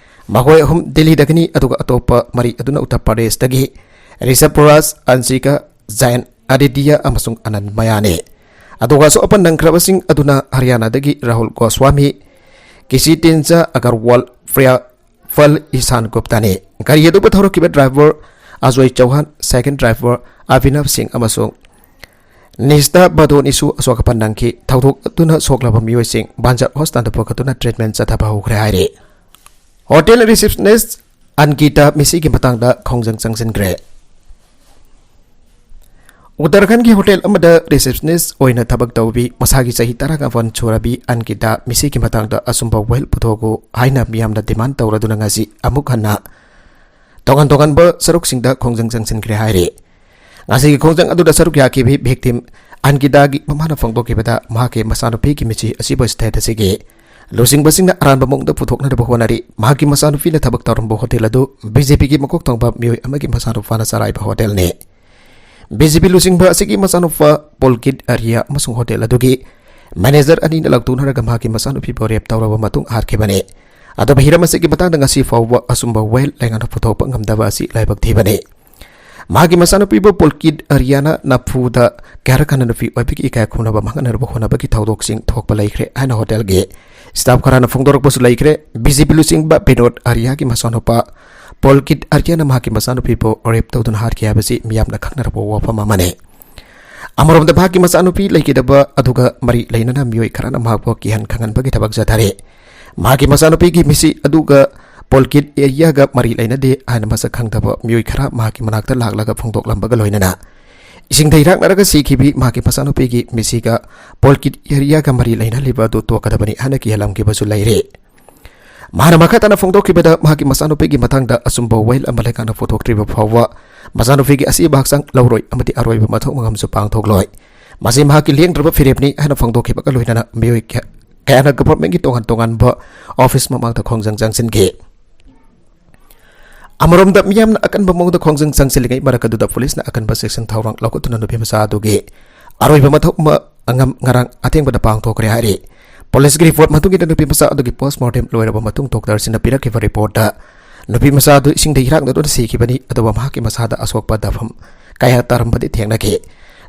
ꯃꯈꯣꯏ ꯑꯍꯨꯝ ꯗꯤꯜꯂꯤꯗꯒꯤꯅꯤ, ꯑꯗꯨꯒ ꯑꯇꯣꯞꯄ ꯃꯔꯤ ꯑꯗꯨꯅ ꯎꯠꯇꯔ ꯄ꯭ꯔꯗꯦꯁꯇꯒꯤ ꯔꯤꯁꯕ ꯔꯥꯖ, ꯑꯟꯁꯤꯀꯥ, ꯖꯌꯟ, ꯑꯥꯗꯤꯇ꯭ꯌ ꯑꯃꯁꯨꯡ ꯑꯅꯟ ꯃꯌꯥꯅꯤ꯫ ꯑꯗꯨꯒ ꯑꯁꯣꯛ ꯑꯄꯟ ꯅꯪꯈ꯭ꯔꯕꯁꯤꯡ ꯑꯗꯨꯅ ꯍꯔꯤꯌꯥꯅꯥꯗꯒꯤ ꯔꯥꯍꯨꯜ ꯒꯣꯁ꯭ꯋꯥꯃꯤ, ꯀꯤꯁꯤꯇꯤꯟꯖꯥ ꯑꯒꯔꯋꯥꯜ, ꯄ꯭ꯔꯤꯌꯥ ꯐꯜ ꯏꯁꯥꯟ ꯒꯨꯞꯇꯥꯅꯤ꯫ ꯒꯥꯔꯤ ꯑꯗꯨꯕꯨ ꯊꯧꯔꯛꯈꯤꯕ driver ꯑꯖꯣꯏ ꯆꯧꯍꯥꯟ, second driver ꯑꯚꯤꯅꯕ ꯁꯤꯡ ꯑꯃꯁꯨꯡ ꯅꯤꯁꯇ ꯕꯗꯣꯅꯤꯁꯨ ꯑꯁꯣꯛ ꯑꯄꯟ ꯅꯪꯈꯤ꯫ ꯊꯧꯗꯣꯛ ꯑꯗꯨꯅ ꯁꯣꯛꯂꯕ ꯃꯤꯑꯣꯏꯁꯤꯡ ꯕꯥꯟꯖꯥꯔ ꯍꯣꯁꯄꯤꯇꯥꯜꯗ ꯄꯨꯈꯠꯇꯨꯅ ꯇ꯭ꯔꯤꯠꯃꯦꯟ ꯆꯠꯊꯕ ꯍꯧꯈ꯭ꯔꯦ ꯍꯥꯏꯔꯤ꯫ ꯍꯣꯇꯦꯜ ꯔꯤꯁꯦꯞꯁꯅꯤꯁ ꯑꯟꯀꯤꯇꯥ ꯃꯤꯁꯤꯒꯤ ꯃꯇꯥꯡꯗ ꯈꯣꯡꯖꯪ ꯆꯪꯁꯤꯟꯈ꯭ꯔꯦ꯫ ꯎꯠꯇꯔꯈꯟꯒꯤ ꯍꯣꯇꯦꯜ ꯑꯃꯗ ꯔꯤꯁꯦꯞꯁꯅꯤꯁ ꯑꯣꯏꯅ ꯊꯕꯛ ꯇꯧꯕꯤ ꯃꯁꯥꯒꯤ ꯆꯍꯤ ꯇꯔꯥꯃꯥꯄꯟ ꯁꯨꯔꯕꯤ ꯑꯟꯀꯤꯇꯥ ꯃꯤꯁꯤꯒꯤ ꯃꯇꯥꯡꯗ ꯑꯆꯨꯝꯕ ꯋꯥꯍꯩ ꯄꯨꯊꯣꯛꯎ ꯍꯥꯏꯅ ꯃꯤꯌꯥꯝꯅ ꯗꯤꯃꯥꯟ ꯇꯧꯔꯗꯨꯅ ꯉꯁꯤ ꯑꯃꯨꯛ ꯍꯟꯅ ꯇꯣꯉꯥꯟ ꯇꯣꯉꯥꯟꯕ ꯁꯔꯨꯛꯁꯤꯡꯗ ꯈꯣꯡꯖꯪ ꯆꯪꯁꯤꯟꯈ꯭ꯔꯦ ꯍꯥꯏꯔꯤ꯫ ꯉꯁꯤꯒꯤ ꯈꯣꯡꯖꯪ ꯑꯗꯨꯗ ꯁꯔꯨꯛ ꯌꯥꯈꯤꯕꯤ ꯚꯤꯛꯇꯤꯝ ꯑꯟꯀꯤꯇꯥꯒꯤ ꯃꯃꯥꯅ ꯐꯣꯡꯗꯣꯛꯈꯤꯕꯗ, ꯃꯍꯥꯛꯀꯤ ꯃꯆꯥꯅꯨꯄꯤꯒꯤ ꯃꯤꯁꯤ ꯑꯁꯤꯕ ꯁ꯭ꯇꯦꯠ ꯑꯁꯤꯒꯤ ꯂꯨꯆꯤꯡꯕꯁꯤꯡꯅ ꯑꯔꯥꯟꯕ ꯃꯑꯣꯡꯗ ꯄꯨꯊꯣꯛꯅꯅꯕ ꯍꯣꯠꯅꯔꯤ꯫ ꯃꯍꯥꯛꯀꯤ ꯃꯆꯥꯅꯨꯄꯤꯅ ꯊꯕꯛ ꯇꯧꯔꯝꯕ ꯍꯣꯇꯦꯜ ꯑꯗꯨ ꯕꯤꯖꯦꯄꯤꯒꯤ ꯃꯀꯣꯛ ꯊꯣꯡꯕ ꯃꯤꯑꯣꯏ ꯑꯃꯒꯤ ꯃꯆꯥꯅꯨꯄꯥꯅ ꯆꯂꯥꯏꯕ ꯍꯣꯇꯦꯜꯅꯤ꯫ ꯕꯤꯖꯦꯄꯤ ꯂꯨꯆꯤꯡꯕ ꯑꯁꯤꯒꯤ ꯃꯆꯥꯅꯨꯄꯥ ꯄꯨꯜꯀꯤꯠ ꯑꯥꯔꯤꯌꯥ ꯑꯃꯁꯨꯡ ꯍꯣꯇꯦꯜ ꯑꯗꯨꯒꯤ ꯃꯦꯅꯦꯖꯔ ꯑꯅꯤꯅ ꯂꯥꯎꯊꯣꯛꯅꯔꯒ ꯃꯍꯥꯛꯀꯤ ꯃꯆꯥꯅꯨꯄꯤꯕꯨ ꯔꯦꯞ ꯇꯧꯔꯕ ꯃꯇꯨꯡ ꯍꯥꯠꯈꯤꯕꯅꯤ꯫ ꯑꯗꯨꯕꯨ ꯍꯤꯔꯝ ꯑꯁꯤꯒꯤ ꯃꯇꯥꯡꯗ ꯉꯁꯤ ꯐꯥꯎꯕ ꯑꯆꯨꯝꯕ ꯋꯥꯌꯦꯜ ꯂꯩꯉꯥꯛꯅ ꯄꯨꯊꯣꯛꯄ ꯉꯝꯗꯕ ꯑꯁꯤ ꯂꯥꯏꯕꯛ ꯊꯤꯕꯅꯤ꯫ ꯃꯍꯥꯛꯀꯤ ꯃꯆꯥꯅꯨꯄꯤꯕꯨ ꯄꯨꯜꯀꯤꯠ ꯑꯥꯔꯤꯌꯥꯅ ꯅꯝꯐꯨꯗ ꯀꯌꯥꯔꯛ ꯍꯟꯅ ꯅꯨꯄꯤ ꯑꯣꯏꯕꯒꯤ ꯏꯀꯥꯏ ꯈꯨꯝꯅꯕ ꯃꯥꯡꯍꯟꯅꯅꯕ ꯍꯣꯠꯅꯕꯒꯤ ꯊꯧꯗꯣꯛꯁꯤꯡ ꯊꯣꯛꯄ ꯂꯩꯈ꯭ꯔꯦ ꯍꯥꯏꯅ ꯍꯣꯇꯦꯜꯒꯤ ꯁ꯭ꯇꯥꯐ ꯈꯔꯅ ꯐꯣꯡꯗꯣꯔꯛꯄꯁꯨ ꯂꯩꯈ꯭ꯔꯦ꯫ ꯕꯤꯖꯦꯄꯤ ꯂꯨꯆꯤꯡꯕ ꯕꯤꯅꯣꯗ ꯑꯥꯔꯤꯌꯥꯒꯤ ꯃꯆꯥꯅꯨꯄꯥ ꯄꯣꯜꯀꯤꯠ ꯑꯥꯔꯤꯌꯥꯅ ꯃꯍꯥꯛꯀꯤ ꯃꯆꯥꯅꯨꯄꯤꯕꯨ ꯔꯦꯞ ꯇꯧꯗꯨꯅ ꯍꯥꯠꯈꯤ ꯍꯥꯏꯕꯁꯤ ꯃꯤꯌꯥꯝꯅ ꯈꯪꯅꯔꯕ ꯋꯥꯐꯝ ꯑꯃꯅꯤ꯫ ꯑꯃꯔꯣꯝꯗ ꯃꯍꯥꯛꯀꯤ ꯃꯆꯥꯅꯨꯄꯤ ꯂꯩꯈꯤꯗꯕ ꯑꯗꯨꯒ ꯃꯔꯤ ꯂꯩꯅꯅ ꯃꯤꯑꯣꯏ ꯈꯔꯅ ꯃꯍꯥꯛꯄꯨ ꯀꯤꯍꯟ ꯈꯪꯍꯟꯕꯒꯤ ꯊꯕꯛ ꯆꯠꯊꯔꯤ꯫ ꯃꯍꯥꯛꯀꯤ ꯃꯆꯥꯅꯨꯄꯤꯒꯤ ꯃꯤꯁꯤ ꯑꯗꯨꯒ ꯄꯣꯜꯀꯤꯠ ꯑꯥꯔꯤꯌꯥꯒ ꯃꯔꯤ ꯂꯩꯅꯗꯦ ꯍꯥꯏꯅ ꯃꯁꯛ ꯈꯪꯗꯕ ꯃꯤꯑꯣꯏ ꯈꯔ ꯃꯍꯥꯛꯀꯤ ꯃꯅꯥꯛꯇ ꯂꯥꯛꯂꯒ ꯐꯣꯡꯗꯣꯛꯂꯝꯕꯒ ꯂꯣꯏꯅꯅ ꯏꯁꯤꯡꯗ ꯏꯔꯥꯛꯅꯔꯒ ꯁꯤꯈꯤꯕꯤ ꯃꯍꯥꯛꯀꯤ ꯃꯆꯥꯅꯨꯄꯤꯒꯤ ꯃꯤꯁꯤꯒ ꯄꯣꯜꯀꯤꯠ ꯑꯥꯔꯤꯌꯥꯒ ꯃꯔꯤ ꯂꯩꯅꯍꯜꯂꯤꯕ ꯑꯗꯨ ꯇꯣꯛꯀꯗꯕꯅꯤ ꯍꯥꯏꯅ ꯀꯤꯍꯜꯂꯝꯈꯤꯕꯁꯨ ꯂꯩꯔꯤ꯫ ꯃꯍꯥꯛꯅ ꯃꯈꯥ ꯇꯥꯅ ꯐꯣꯡꯗꯣꯛꯈꯤꯕꯗ, ꯃꯍꯥꯛꯀꯤ ꯃꯆꯥꯅꯨꯄꯤꯒꯤ ꯃꯇꯥꯡꯗ ꯑꯆꯨꯝꯕ ꯋꯥꯌꯦꯜ ꯑꯃ ꯂꯩꯉꯥꯛꯅ ꯄꯨꯊꯣꯛꯇ꯭ꯔꯤꯕ ꯐꯥꯎꯕ ꯃꯆꯥꯅꯨꯄꯤꯒꯤ ꯑꯁꯤꯕ ꯍꯛꯆꯥꯡ ꯂꯧꯔꯣꯏ ꯑꯃꯗꯤ ꯑꯔꯣꯏꯕ ꯃꯊꯧ ꯃꯉꯝꯁꯨ ꯄꯥꯡꯊꯣꯛꯂꯣꯏ꯫ ꯃꯁꯤ ꯃꯍꯥꯛꯀꯤ ꯂꯦꯡꯗ꯭ꯔꯕ ꯐꯤꯔꯦꯞꯅꯤ ꯍꯥꯏꯅ ꯐꯣꯡꯗꯣꯛꯈꯤꯕꯒ ꯂꯣꯏꯅꯅ ꯃꯤꯑꯣꯏ ꯀꯌꯥ-, ꯀꯌꯥꯅ ꯒꯚꯔꯟꯃꯦꯟꯠꯀꯤ ꯇꯣꯉꯥꯟ ꯇꯣꯉꯥꯟꯕ ꯑꯣꯐꯤꯁ ꯃꯃꯥꯡꯗ ꯈꯣꯡꯖꯪ ꯆꯪꯁꯤꯟꯈꯤ꯫ ꯑꯃꯔꯣꯝꯗ ꯃꯤꯌꯥꯝꯅ ꯑꯀꯟꯕ ꯃꯑꯣꯡꯗ ꯈꯣꯡꯖꯪ ꯆꯪꯁꯤꯜꯂꯤꯉꯩ ꯃꯔꯛ ꯑꯗꯨꯗ ꯄꯨꯂꯤꯁꯅ ꯑꯀꯟꯕ ꯆꯦꯛꯁꯤꯟ ꯊꯧꯔꯥꯡ ꯂꯧꯈꯠꯇꯨꯅ ꯅꯨꯄꯤ ꯃꯆꯥ ꯑꯗꯨꯒꯤ ꯑꯔꯣꯏꯕ ꯃꯊꯧ ꯑꯃ ꯑꯉꯝ ꯉꯔꯥꯡ ꯑꯊꯦꯡꯕꯗ ꯄꯥꯡꯊꯣꯛꯈ꯭ꯔꯦ ꯍꯥꯏꯔꯤ꯫ ꯄꯨꯂꯤꯁꯀꯤ ꯔꯤꯄꯣꯔꯠ ꯃꯇꯨꯡ ꯏꯟꯅ ꯅꯨꯄꯤ ꯃꯆꯥ ꯑꯗꯨꯒꯤ ꯄꯣꯁꯃꯣꯔꯇꯦꯝ ꯂꯣꯏꯔꯕ ꯃꯇꯨꯡ ꯗꯣꯛꯇꯔꯁꯤꯡꯅ ꯄꯤꯔꯛꯈꯤꯕ ꯔꯤꯄꯣꯔꯠꯇ ꯅꯨꯄꯤ ꯃꯆꯥ ꯑꯗꯨ ꯏꯁꯤꯡꯗ ꯏꯔꯥꯛꯅꯗꯨꯅ ꯁꯤꯈꯤꯕꯅꯤ, ꯑꯗꯨꯒ ꯃꯍꯥꯛꯀꯤ ꯃꯁꯥꯗ ꯑꯁꯣꯛꯄ ꯗꯐꯝ ꯀꯌꯥ ꯇꯥꯔꯝꯕꯗꯤ ꯊꯦꯡꯅꯈꯤ꯫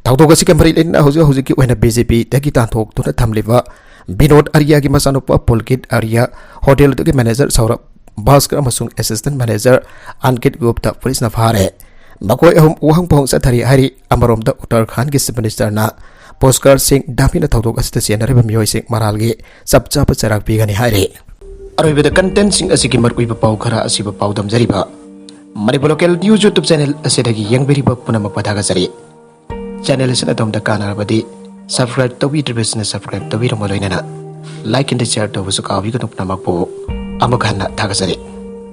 ꯊꯧꯗꯣꯛ ꯑꯁꯤꯒ ꯃꯔꯤ ꯂꯩꯅꯅ ꯍꯧꯖꯤꯛ ꯍꯧꯖꯤꯛꯀꯤ ꯑꯣꯏꯅ ꯕꯤ ꯖꯦ ꯄꯤꯗꯒꯤ ꯇꯥꯟꯊꯣꯛꯇꯨꯅ ꯊꯝꯂꯤꯕ ꯕꯤꯅꯣꯗ ꯑꯥꯔꯤꯌꯥꯒꯤ ꯃꯆꯥꯅꯨꯄꯥ ꯄꯨꯜꯀꯤꯠ ꯑꯥꯔꯤꯌꯥ, ꯍꯣꯇꯦꯜ ꯑꯗꯨꯒꯤ ꯃꯦꯅꯦꯖꯔ ꯁꯧꯔꯚ ꯚꯥꯁꯀꯔ ꯑꯃꯁꯨꯡ ꯑꯦꯁꯤꯁꯇꯦꯟꯠ ꯃꯦꯅꯦꯖꯔ ꯑꯟꯀꯤꯠ ꯒꯨꯞꯇ ꯄꯨꯂꯤꯁꯅ ꯐꯥꯔꯦ꯫ ꯃꯈꯣꯏ ꯑꯍꯨꯝ ꯋꯥꯍꯪ ꯄꯥꯎꯍꯪ ꯆꯠꯊꯔꯤ ꯍꯥꯏꯔꯤ꯫ ꯑꯃꯔꯣꯝꯗ ꯎꯠꯇꯔꯈꯥꯟꯒꯤ ꯆꯤꯐ ꯃꯤꯅꯤꯁꯇꯔꯅ ꯄꯨꯁꯀꯔ ꯁꯤꯡ ꯙꯥꯃꯤꯅ ꯊꯧꯗꯣꯛ ꯑꯁꯤꯗ ꯆꯦꯟꯅꯔꯤꯕ ꯃꯤꯑꯣꯏꯁꯤꯡ ꯃꯔꯥꯜꯒꯤ ꯆꯞ ꯆꯥꯕ ꯆꯩꯔꯥꯛ ꯄꯤꯒꯅꯤ ꯍꯥꯏꯔꯤ꯫ ꯑꯔꯣꯏꯕꯗ ꯀꯟꯇꯦꯟꯁꯤꯡ ꯑꯁꯤꯒꯤ ꯃꯔꯨꯑꯣꯏꯕ ꯄꯥꯎ ꯈꯔ ꯑꯁꯤꯕꯨ ꯄꯥꯎꯗꯝꯖꯔꯤꯕ Manipur local news YouTube channel ꯑꯁꯤꯗꯒꯤ ꯌꯦꯡꯕꯤꯔꯤꯕ ꯄꯨꯝꯅꯃꯛꯄꯨ ꯊꯥꯒꯠꯆꯔꯤ꯫ ꯆꯦꯅꯦꯜ ꯑꯁꯤꯅ ꯑꯗꯣꯝꯗ ꯀꯥꯟꯅꯔꯕꯗꯤ ꯁꯕꯁꯀ꯭ꯔꯥꯏꯕ ꯇꯧꯕꯤꯗ꯭ꯔꯤꯕꯁꯤꯅ ꯁꯕꯁꯀ꯭ꯔꯥꯏꯕ ꯇꯧꯕꯤꯔꯝꯕ ꯂꯣꯏꯅꯅ ꯂꯥꯏꯛ ꯑꯦꯟ ꯁꯤꯌꯥꯔ ꯇꯧꯕꯁꯨ ꯀꯥꯎꯕꯤꯒꯅꯨ꯫ ꯄꯨꯝꯅꯃꯛꯄꯨ ꯑꯃꯨꯛ ꯍꯟꯅ ꯊꯥꯒꯠꯆꯔꯤ꯫